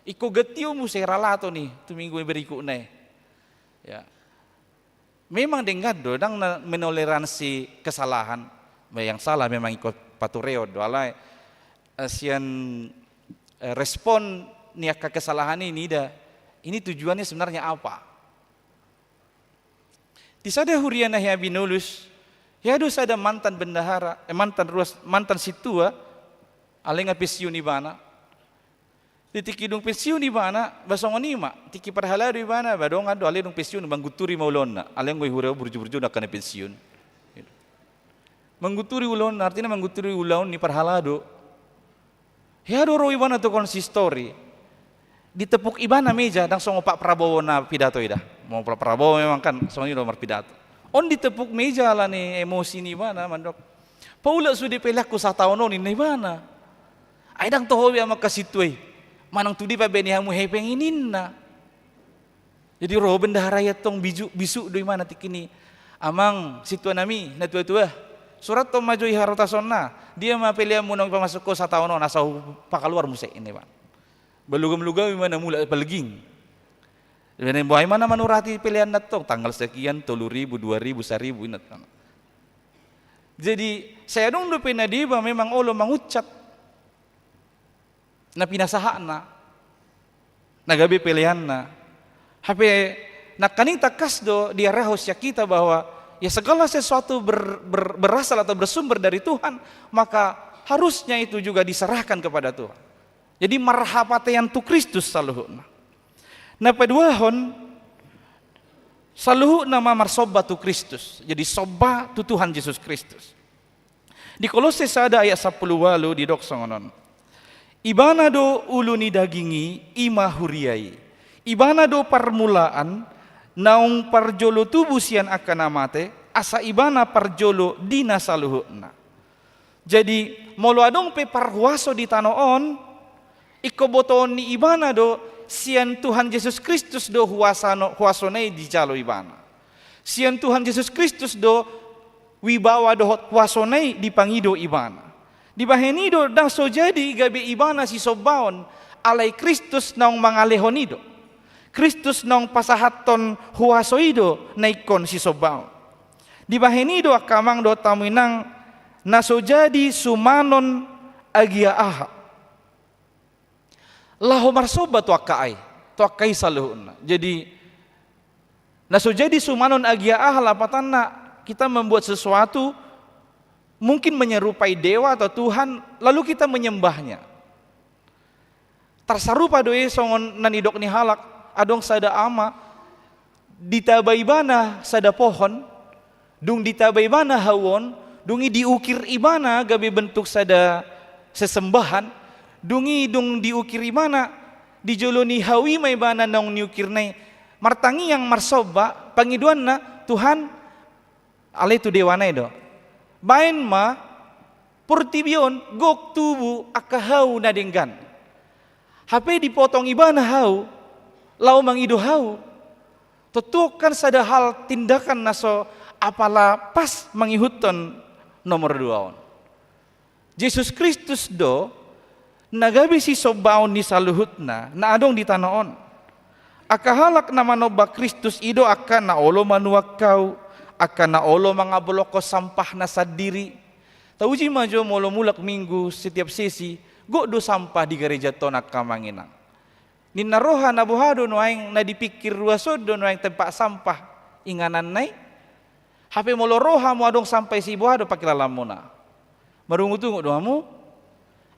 Ingkon gantion muse ralaton i tu minggu berikutna i. Ya. Memang denggan do, ndang na menoleransi kesalahan. Bah, yang salah memang ingkon patureon do, alai, eh, sian, eh, respon ni angka kesalahan i nida, ini tujuannya sebenarnya apa? Di sada huria na hea binolus, hea do sada mantan bendahara, eh, mantan ruas, mantan sintua, alai nga pensiun ibana. Di tingki dung pensiun ibana, bah songon i ma, tingki parhalado ibana, bah dongan do, alai dung pensiun, manggunturi ma ulaonna, alai anggo i huria burju-burju angka na pensiun. Manggunturi ulaonna, artina manggunturi ulaon ni parhalado. Hea do ro ibana tu konsistori. Ditepuk ibana meja, ndang songon Pak Prabowo na pidato i da. Molo Pak Prabowo memang kan, songon i do marpidato. On ditepuk meja ala ni emosi ni ibana, mandok, "Paulak sude peleanku sataon on," ninna ibana. "Ai ndang toho be ahu angka sintua i. Manang tu dia pabege hamu hepeng i," ninna. Jadi ro bendahara i antong, bisuk, bisuk do ibana tingki i. "Amang, sintua nami, na tua-tua. Surathon ma jo i harotasonna. Dia ma peleanmu naung pamasuk ho sataon on, asa hupakaluar muse," ninna ibana. Balugam-lugam ibana mulak palging. Ibana, "Boha i ma na manurati peleanna antong, tanggal sekian, tolu ribu, dua ribu, saribu," ninna antong. Jadi, sai adong dope na deba memang olo manguncap na pinasahatna, na gabe peleanna. Hape nangkaning tangkas do diarahon sian hita bahwa, ya, segala sesuatu ber-, ber-, berasal atau bersumber dari Tuhan, maka harusnya itu juga diserahkan kepada Tuhan. Jadi marhapatean tu Kristus saluhutna. Na paduahon, saluhutna ma marsomba tu Kristus. Jadi somba tu Tuhan Jesus Kristus. Di Kolosse sada ayat sampulu ualu didok songon on. Ibana do ulu ni daging i, i ma huria i. Ibana do parmulaan, naung parjolo tubu sian angka na mate, asa ibana parjolo di na saluhutna. Jadi, molo adong pe parhuaso di tano on, ingkon botoon ni ibana do, sian Tuhan Jesus Kristus do huasa no-, huasona i dijalo ibana. Sian Tuhan Jesus Kristus do wibawa dohot huasona i dipangido ibana. Dibahen i do ndang so jadi gabe ibana sisombaon, alai Kristus naung mangalehon i do. Kristus naung pasahathon huaso i do na ingkon sisombaon. Dibahen i do angka amang dohot hamu inang, na so jadi sumanon agia aha. Laho marsomba tu angka ai, tu angka i saluhutna. Jadi, na so jadi sumanon agia aha lapatanna, kita membuat sesuatu mungkin menyerupai dewa atau Tuhan, lalu kita menyembahnya. Tarsarupa do i songon na nidok ni halak, adong sada ama, ditaba ibana sada pohon, dung ditaba ibana hau on, dung i diukir ibana gabe bentuk sada sesembahan, dung i dung diukir ibana, di jolo ni hau i ma ibana naung niukirna i martangiang marsomba, pangidoanna, Tuhan, alai tu dewana i do. Baen ma portibi on gok tubu angka hau na denggan. Hape dipotong ibana hau, laho mangido hau. Tontu on kan sada hal tindakan na so apala pas mangihuthon nomor dua on. Jesus Kristus do na gabe sisombaon ni saluhutna na adong di tano on. Angka halak na manomba Kristus i do angka na olo manuak hau, angka na olo mangabolongkon sampahna sandiri. Tauji ma jo molo mulak minggu setiap sesi, gok do sampah di gareja on angka amang inang. Ninna roha na boha do nuaeng na dipikir ruas on do nuaeng tempat sampah ingananna i. Hape molo ro hamu adong sampah isi, boha do pangkilalaanmuna? Marungutungut do hamu?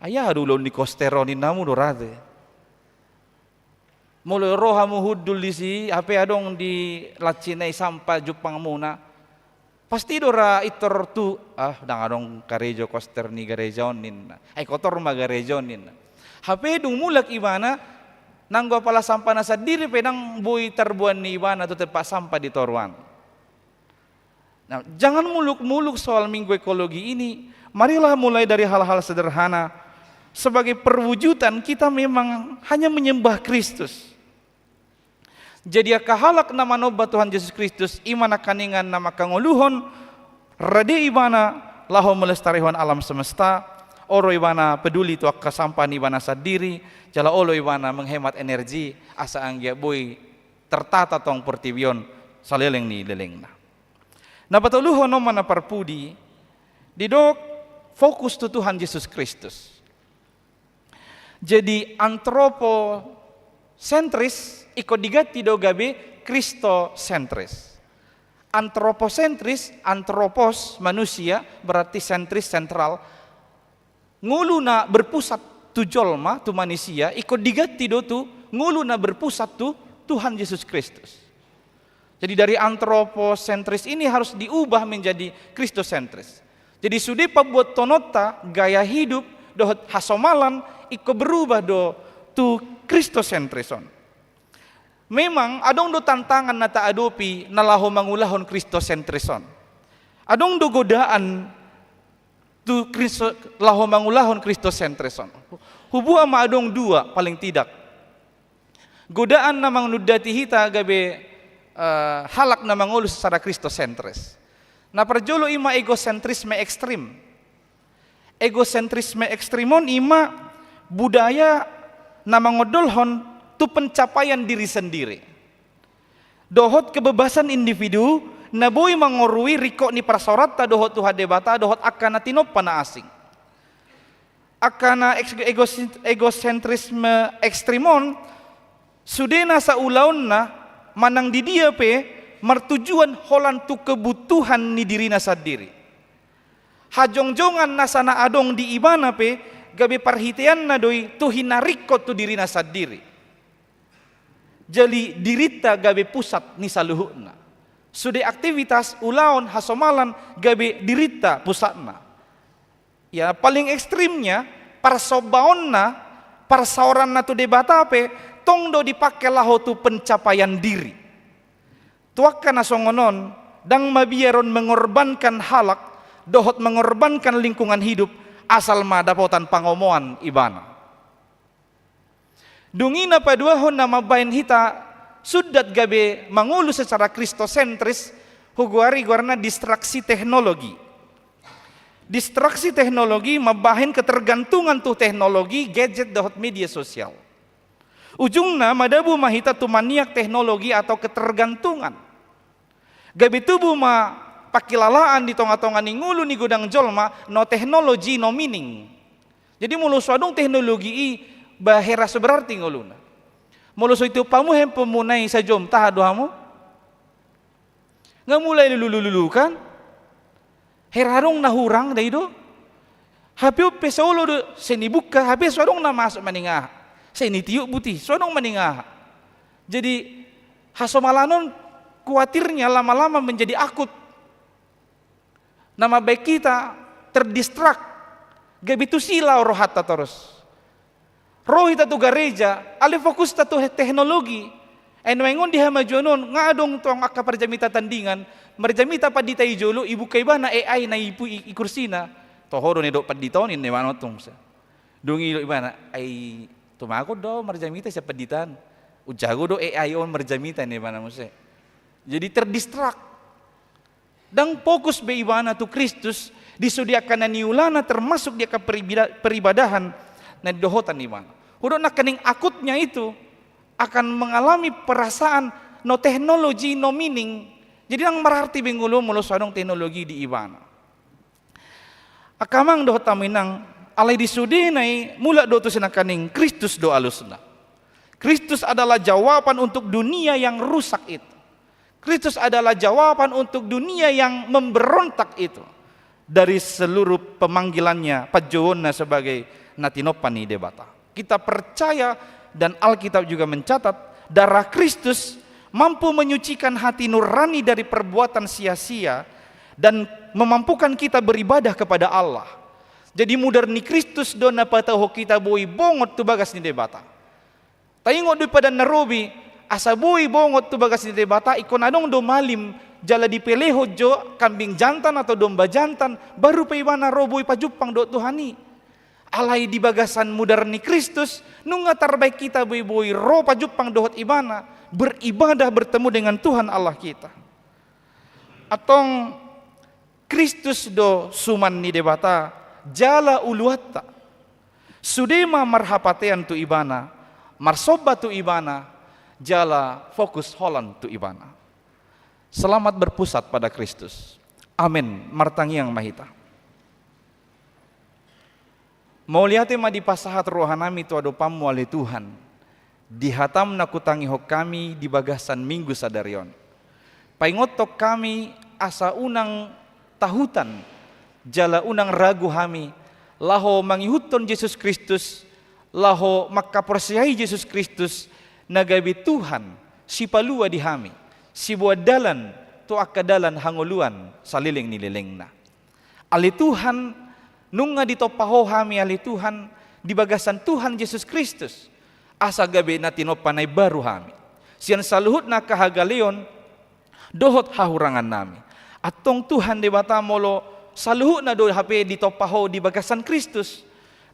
Ai aha do ulaon ni koster on ninna hamu do rade. Molo ro hamu hundul disi, hape adong di lansina i sampah jumpangmuna, pasti do ra intor tu, ah, ndang adong karejo koster ni gareja on ninna. Ai kotor ma gareja on ninna. Hape dung mulak ibana, nanggo apala sampahna sandiri pe ndang boi tarboan ni ibana tu tempat sampah di toruan. Nah, jangan muluk-muluk soal minggu ekologi ini. Marilah mulai dari hal-hal sederhana. Sebagai perwujudan kita memang hanya menyembah Kristus. Jadi angka halak na manomba Tuhan Jesus Kristus, i ma nangkaningan na mangkangoluhon, rade ibana laho melestarihon alam semesta, olo ibana peduli tu angka sampah ni ibana sandiri, jala olo ibana menghemat energi, asa anggiat boi tertata tong portibi on saleleng ni lelengna. Na patoluhon on ma na parpudi, didok fokus tu Tuhan Jesus Kristus. Jadi antroposentris ingkon diganti do gabe kristosentris. Antroposentris, antropos, manusia, berarti sentris, sentral. Ngolu na berpusat tu jolma, tu manisia, ingkon diganti do tu ngolu na berpusat tu Tuhan Jesus Kristus. Jadi dari antroposentris ini harus diubah menjadi kristosentris. Jadi sude pambuatononta, gaya hidup dohot hasomalan ingkon berubah do tu kristosentris on. Memang adong do tantangan na taadopi na laho mangulahon kristosentris on. Adong do godaan tu Kristo, laho mangulahon kristosentris on. Huboan ma adong dua paling tidak. Godaan na manundati hita gabe, eh, halak na mangolu secara kristosentris. Na parjolo i ma egosentrisme ekstrim. Egosentrisme ekstrim on i ma budaya na mangondolhon tu pencapaian diri sendiri dohot kebebasan individu, na boi mangorui ringkot ni parsaoranta dohot Tuhan Debata dohot angka na tinompa na asing. Angka na eks-, egos-, egosentrisme ekstrim on, sude nasa ulaonna manang di dia pe martujuan holan tu kebutuhan ni dirina sandiri. Hajongjongan nasa na adong di ibana pe gabe parhiteanna do i tu hinaringkot tu dirina sandiri. Jadi dirinta gabe pusat ni saluhutna. Sude aktivitas, ulaon, hasomalan gabe dirinta pusatna. Ya, paling ekstrimnya, parsombaonna, parsaoranna tu Debata pe tong do dipake laho tu pencapaian diri. Tu angka na songon on, ndang mabiar on mengorbankan halak dohot mengorbankan lingkungan hidup, asal ma dapotan pangomoan ibana. Dung i na paduahon na mambahen hita sundat gabe mangolu secara kristosentris, hugoari goarna distraksi teknologi. Distraksi teknologi mambahen ketergantungan tu teknologi, gadget dohot media sosial. Ujungna madabu ma hita tu maniak teknologi atau ketergantungan. Gabe tubu ma pangkilalaan di tongatonga ni ngolu ni godang jolma, no technology, no meaning. Jadi molo so adong teknologi i, ba hera so berarti ngoluna. Molo so itiop hamu handphone muna i sajom, tahan do hamu? Nga mulai lulululu kan? Hera adong na hurang da i do. Hape on pe so olo do, sai nibuka, hape so adong na masuk maningaha. Sai nitiop buti, so adong maningaha. Jadi hasomalanon kuatirnya lama-lama menjadi akut. Na mambaen hita terdistract, gabe tusi laho rohanta torus. Ro hita tu gareja, alai fokusta tu teknologi. Ai nuaeng on di hamajuon on, nga adong tong angka parjamita tandingan, marjamita pandita i jolo, ibuka ibana A I na i pu-, i, i kursina. Toho do na didok pandita on, ninna ibana on tung sa. Dung i didok ibana, ai tumagon do marjamita sian pandita an. Umjago do A I on marjamita, ninna ibana muse. Jadi terdistract. Ndang fokus be ibana tu Kristus, di sude angka na niulana termasuk di angka peribida-, peribadahan na nidohotan ibana. Hudok nangkaning akutnya itu akan mengalami perasaan no technology, no meaning. Jadi ndang mararti be ngolu molo so adong teknologi di ibana. Angka amang dohot hamu inang, alai di sudena i mulak do tusi nangkaning Kristus do alusna. Kristus adalah jawaban untuk dunia yang rusak itu. Kristus adalah jawaban untuk dunia yang memberontak itu dari seluruh pemanggilannya, panjouonna sebagai na tinompa ni Debata. Kita percaya, dan Alkitab juga mencatat, darah Kristus mampu menyucikan hati nurani dari perbuatan sia-sia dan memampukan kita beribadah kepada Allah. Jadi mudar ni Kristus do na patauhon hita boi bongot tu bagas ni Debata. Taingot do i padan na robi, asa boi bongot tu bagas ni Debata, ingkon adong do malim, jala dipelehon jo kambing jantan atau domba jantan, baru pe ibana ro boi pajumpang dohot Tuhan i. Alai di bagasan mudar ni Kristus, nunga tarbaen hita boi-boi ro pajumpang dohot ibana, beribadah bertemu dengan Tuhan Allah kita. Antong Kristus do suman ni Debata, jala uluanta. Sude ma marhapatean tu ibana, marsomba tu ibana, jala fokus holan tu ibana. Selamat berpusat pada Kristus. Amen. Martangiang ma hita. Mauliate ma dipasahat rohanami tu adopanmu ale Tuhan, di hatam na hutangihon hami di bagasan Minggu sadari on. Paingothon hami asa unang tahutan, jala unang ragu hami, laho mangihuthon Jesus Kristus, laho mangkaporseai Jesus Kristus, na gabe Tuhan, sipalua di hami, siboan dalan, tu angka dalan hangoluan, saleleng ni lelengna. Ale Tuhan, nunga ditompa Ho hami ale Tuhan, di bagasan Tuhan Jesus Kristus, asa gabe na tinompa na imbaru hami. Sian saluhutna angka hagaleon, dohot hahurangannami. Antong Tuhan Debata molo saluhutna do hape ditompa Ho di bagasan Kristus.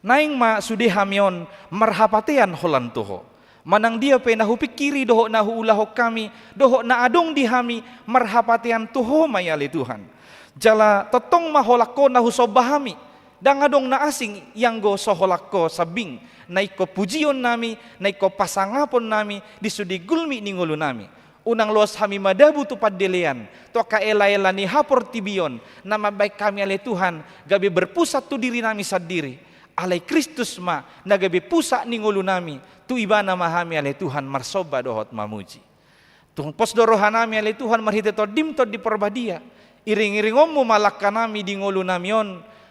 Naeng ma sude hami on marhapatean holan tu Ho. Manang dia pe na hupingkiri dohot na huulahon hami, dohot na adong di hami, marhapatean tu Ho ma i ale Tuhan. Jala tongtong ma holan Ho na husomba hami. Ndang adong na asing ianggo so holan Ho sambing, na ingkon pujionnami, na ingkon pasangaponnami, di sude gulmit ni ngolunami. Unang loas hami madabu tu pandelean, tu angka ela-ela ni haportibion, na mambaen hami ale Tuhan, gabe berpusat tu dirinami sandiri. Alai Kristus ma, na gabe pusat ni ngolunami, tu Ibana ma hami ale Tuhan marsomba dohot mamuji. Tung pos do rohanami ale Tuhan marhite Tondim Tondi Parbadia, iring-iringonmu ma langkanami di ngolunami on,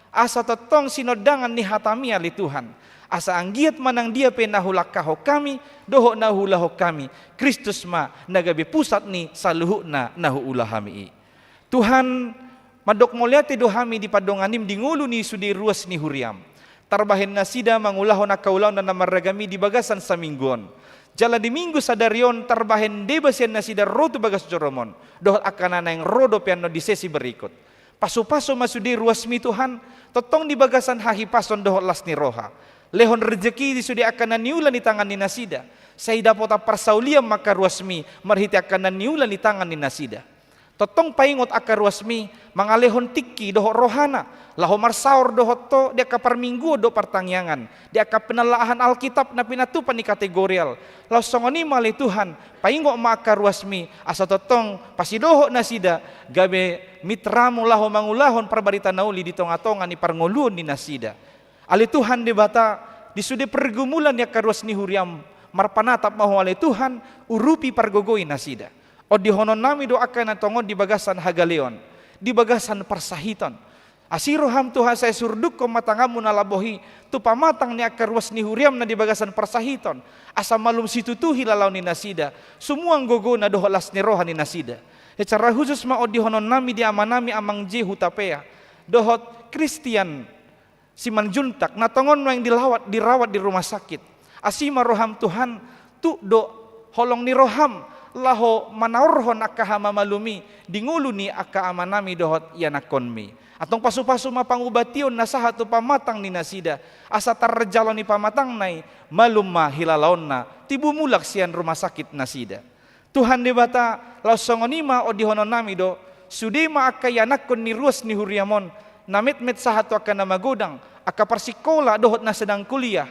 asa tongtong sinondangan ni hatami ale Tuhan, asa anggiat manang dia pe na hulangkahon hami, dohot na huulahon hami, Kristus ma na gabe pusat ni saluhutna na huula hami i. Tuhan, mandok mauliate do hami di pandonganim di ngolu ni sude ruas ni huriam. Tarbahen nasida mangulahon angka ulaon na marragam i di bagasan saminggu on. Jala di Minggu sadari on tarbahen deba sian nasida ro tu bagas jorom on. Dohot angka na naeng ro dope annon di sesi berikut. Pasu-pasu ma sude ruasmi Tuhan, tongtong di bagasan hahipason dohot las ni roha. Lehon rejeki di sude angka na niula ni tangan ni nasida. Sai dapotan parsaulian ma angka ruasmi, marhite angka na niula ni tangan ni nasida. Tongtong paingot angka ruasmi, mangalehon tingki dohot rohana, laho marsaor dohot Ho, di angka parmingguon dohot partangiangan, di angka penelaahan Alkitab na pinatupa ni kategorial, laos songon i ma ale Tuhan, paingot ma angka ruasmi, asa tongtong pasidohot nasida, gabe mitramu laho mangulahon parbarita na uli di tonga-tonga ni parngoluon ni nasida. Ale Tuhan Debata, di sude pergumulan ni angka ruas ni huriaM, marpanatap ma Ho ale Tuhan, urupi, pargogoi nasida. Ondihononnami do angka na tongon di bagasan hagaleon, di bagasan parsahiton. Asi rohaM Tuhan, sai surdukhon ma tanganMu na laboh i tu pamatang ni angka ruas ni huriaM na di bagasan parsahiton, asa malum situtu hilalaon ni nasida, sumuang gogona dohot las ni roha ni nasida. Secara khusus ma ondihononnami di amanami Amang J. Hutapea, dohot Christian Simanjuntak, na tongon nuaeng dilawat, dirawat di rumah sakit. Asi ma rohaM Tuhan, tuk do holong ni rohaM, laho manaorhon angka hamamalum i di ngolu ni angka amanami dohot ianakhonmi. Antong pasupasu ma pangubation na sahat tu pamatang ni nasida, asa tarjalo ni pamatangna i, malum ma hilalaonna, tibu mulak sian rumah sakit nasida. Tuhan Debata, laos songon i ma ondihononnami do, sude ma angka ianakhon ni ruas ni huriaM on, na metmet sahat tu angka na magodang, angka parsikola dohot na sedang kuliah,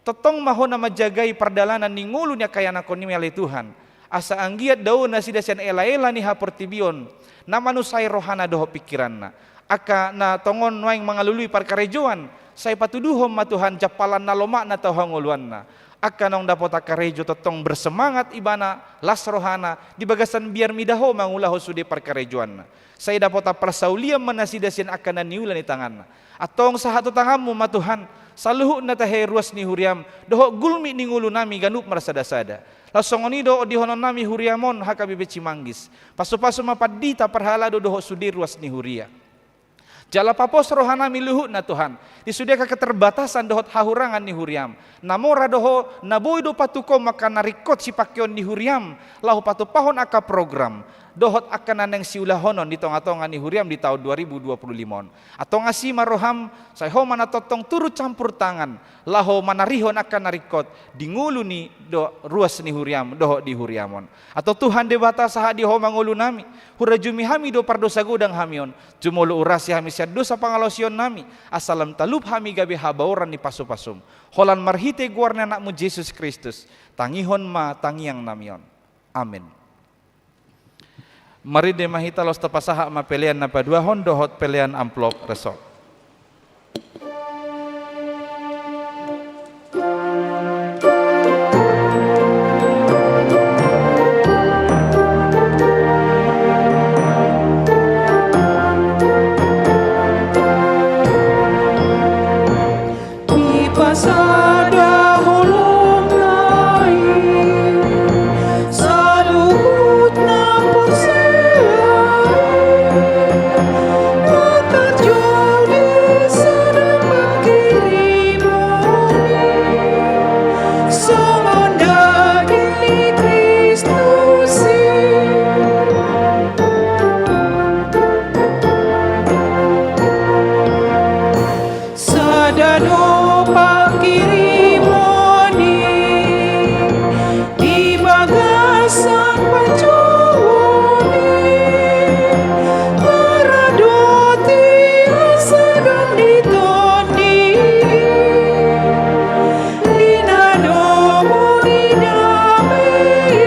tongtong ma Ho na manjagai pardalanan ni ngolu ni angka ianakhonMi ale Tuhan, asa anggiat dao nasida sian elaela ni haportibion, na manusai rohana dohot pingkiranna. Angka na tongon nuaeng mangalului parkarejoan, sai patuduhon ma Tuhan jampalan na lomak na tu hangoluanna. Angka naung dapotan karejo tongtong bersemangat ibana, las rohana, di bagasan biar mida Ho mangulahon sude parkarejoanna. Sai dapotan parsaulian ma nasida sian angka na niula ni tanganna. Antong sahat tu tanganMu ma Tuhan, saluhutna tahe ruas ni huriaM, dohot gulmit ni ngolunami ganup marsadasada. Laos songon i do ondihononnami huriaM on H K B P Cimanggis. Pasupasu ma pandita, parhalado dohot sude ruas ni huria. Jala papos rohanami luhutna Tuhan, di sude angka keterbatasan dohot hahurangan ni huriaM. Na mora do Ho, na boi do patukoM angka na ringkot sipangkeon ni huriaM, laho patupahon angka program dohot angka na naeng siulahonon di tongatonga ni huriaM di taon dua ribu dua puluh lima on. Antong asi ma rohaM, sai Ho ma na tongtong turut campur tangan, laho manarihon angka na ringkot di ngolu ni do ruas ni huriaM dohot di huriaM on. Antong Tuhan Debata, sahat di Ho ma ngolunami, hurajumi hami do pardosa godang hami on, jumolo urasi hami sian dosa pangalaosionnami, asa lam talup hami gabe habaoran ni pasupasuM. Holan marhite goar ni AnakMu Jesus Kristus, tangihon ma tangiangnami on. Amen. Marende ma hita, laos tapasahat ma pelean na paduahon dohot pelean amplop resort. Dipasada holongna i saluhut na porsea i, na tarjou di sada pangkirimon i, songon daging ni Kristus i. Sada do pangkirimon i di bagasan panjouon i, paradoti rasa dang di tondi i, di na domu ni dame i.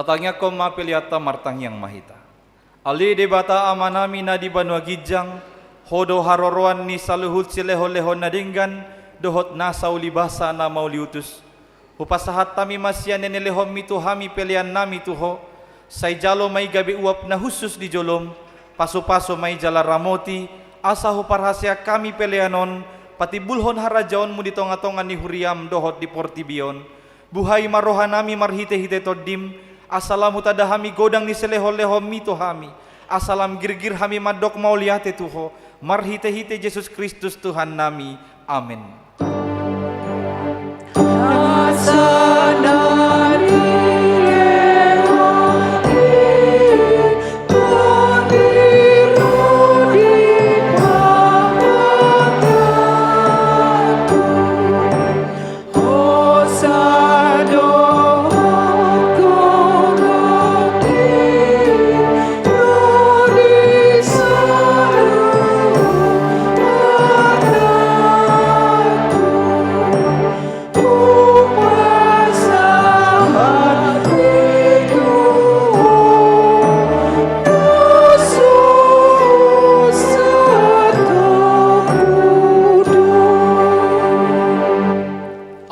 Tatangiangkon ma peleanta, martangiang ma hita. Ale Debata Amanami na di banua ginjang, Ho do haroroan ni saluhut silehonlehon na denggan dohot nasa ulibasa na mauliutus. Hupasahat hami ma sian na nilehonMi tu hami peleannami tu Ho. Sai jalo ma i gabe uap na hushus di joloM, pasupasu ma i jala ramoti, asa huparhaseang hami pelean on patimbulhon harajaonMu di tongatonga ni huriaM dohot di portibi on. Buhai ma rohanami marhitehite TondiM, asa lam hutanda hami godang ni silehonlehonMi tu hami, asa lam girgir hami mandok mauliate tu Ho, marhitehite Jesus Kristus Tuhannami. Amen.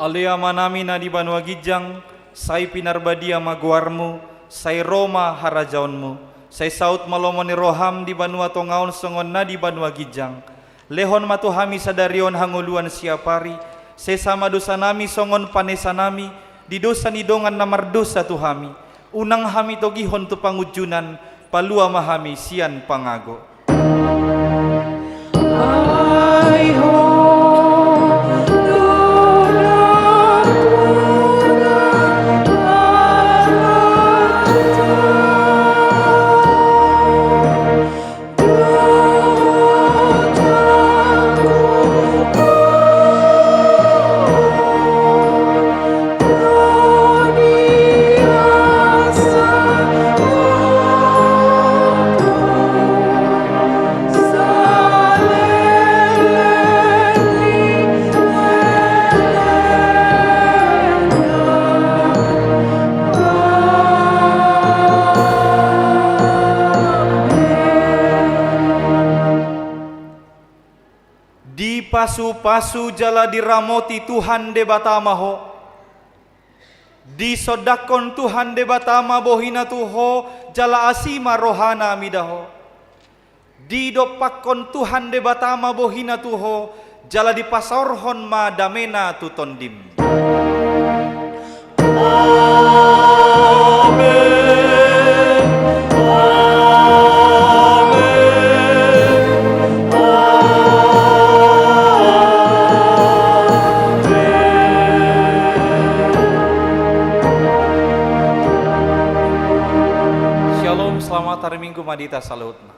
Ale Amanami na di banua ginjang, sai pinarbadia ma goarMu, sai ro ma harajaonMu, sai saut ma lomo ni rohaM di banua tonga on songon na di banua ginjang. Lehon ma tu hami sadari on hangoluan siapari, sesa ma dosanami songon panesanami di dosa ni dongan na mardosa tu hami. Unang hami togihon tu pangunjunan, palua ma hami sian pangago. Dipasupasu jala diramoti Tuhan Debata ma ho. Disondangkon Tuhan Debata ma bohiNa tu ho, jala asi ma rohaNa mida ho. Didompakkon Tuhan Debata ma bohiNa tu ho, jala dipasaorhon ma dameNa tu tondim. Amen. Amen. Amen. Shalom, selamat hari Minggu ma di hita saluhutna.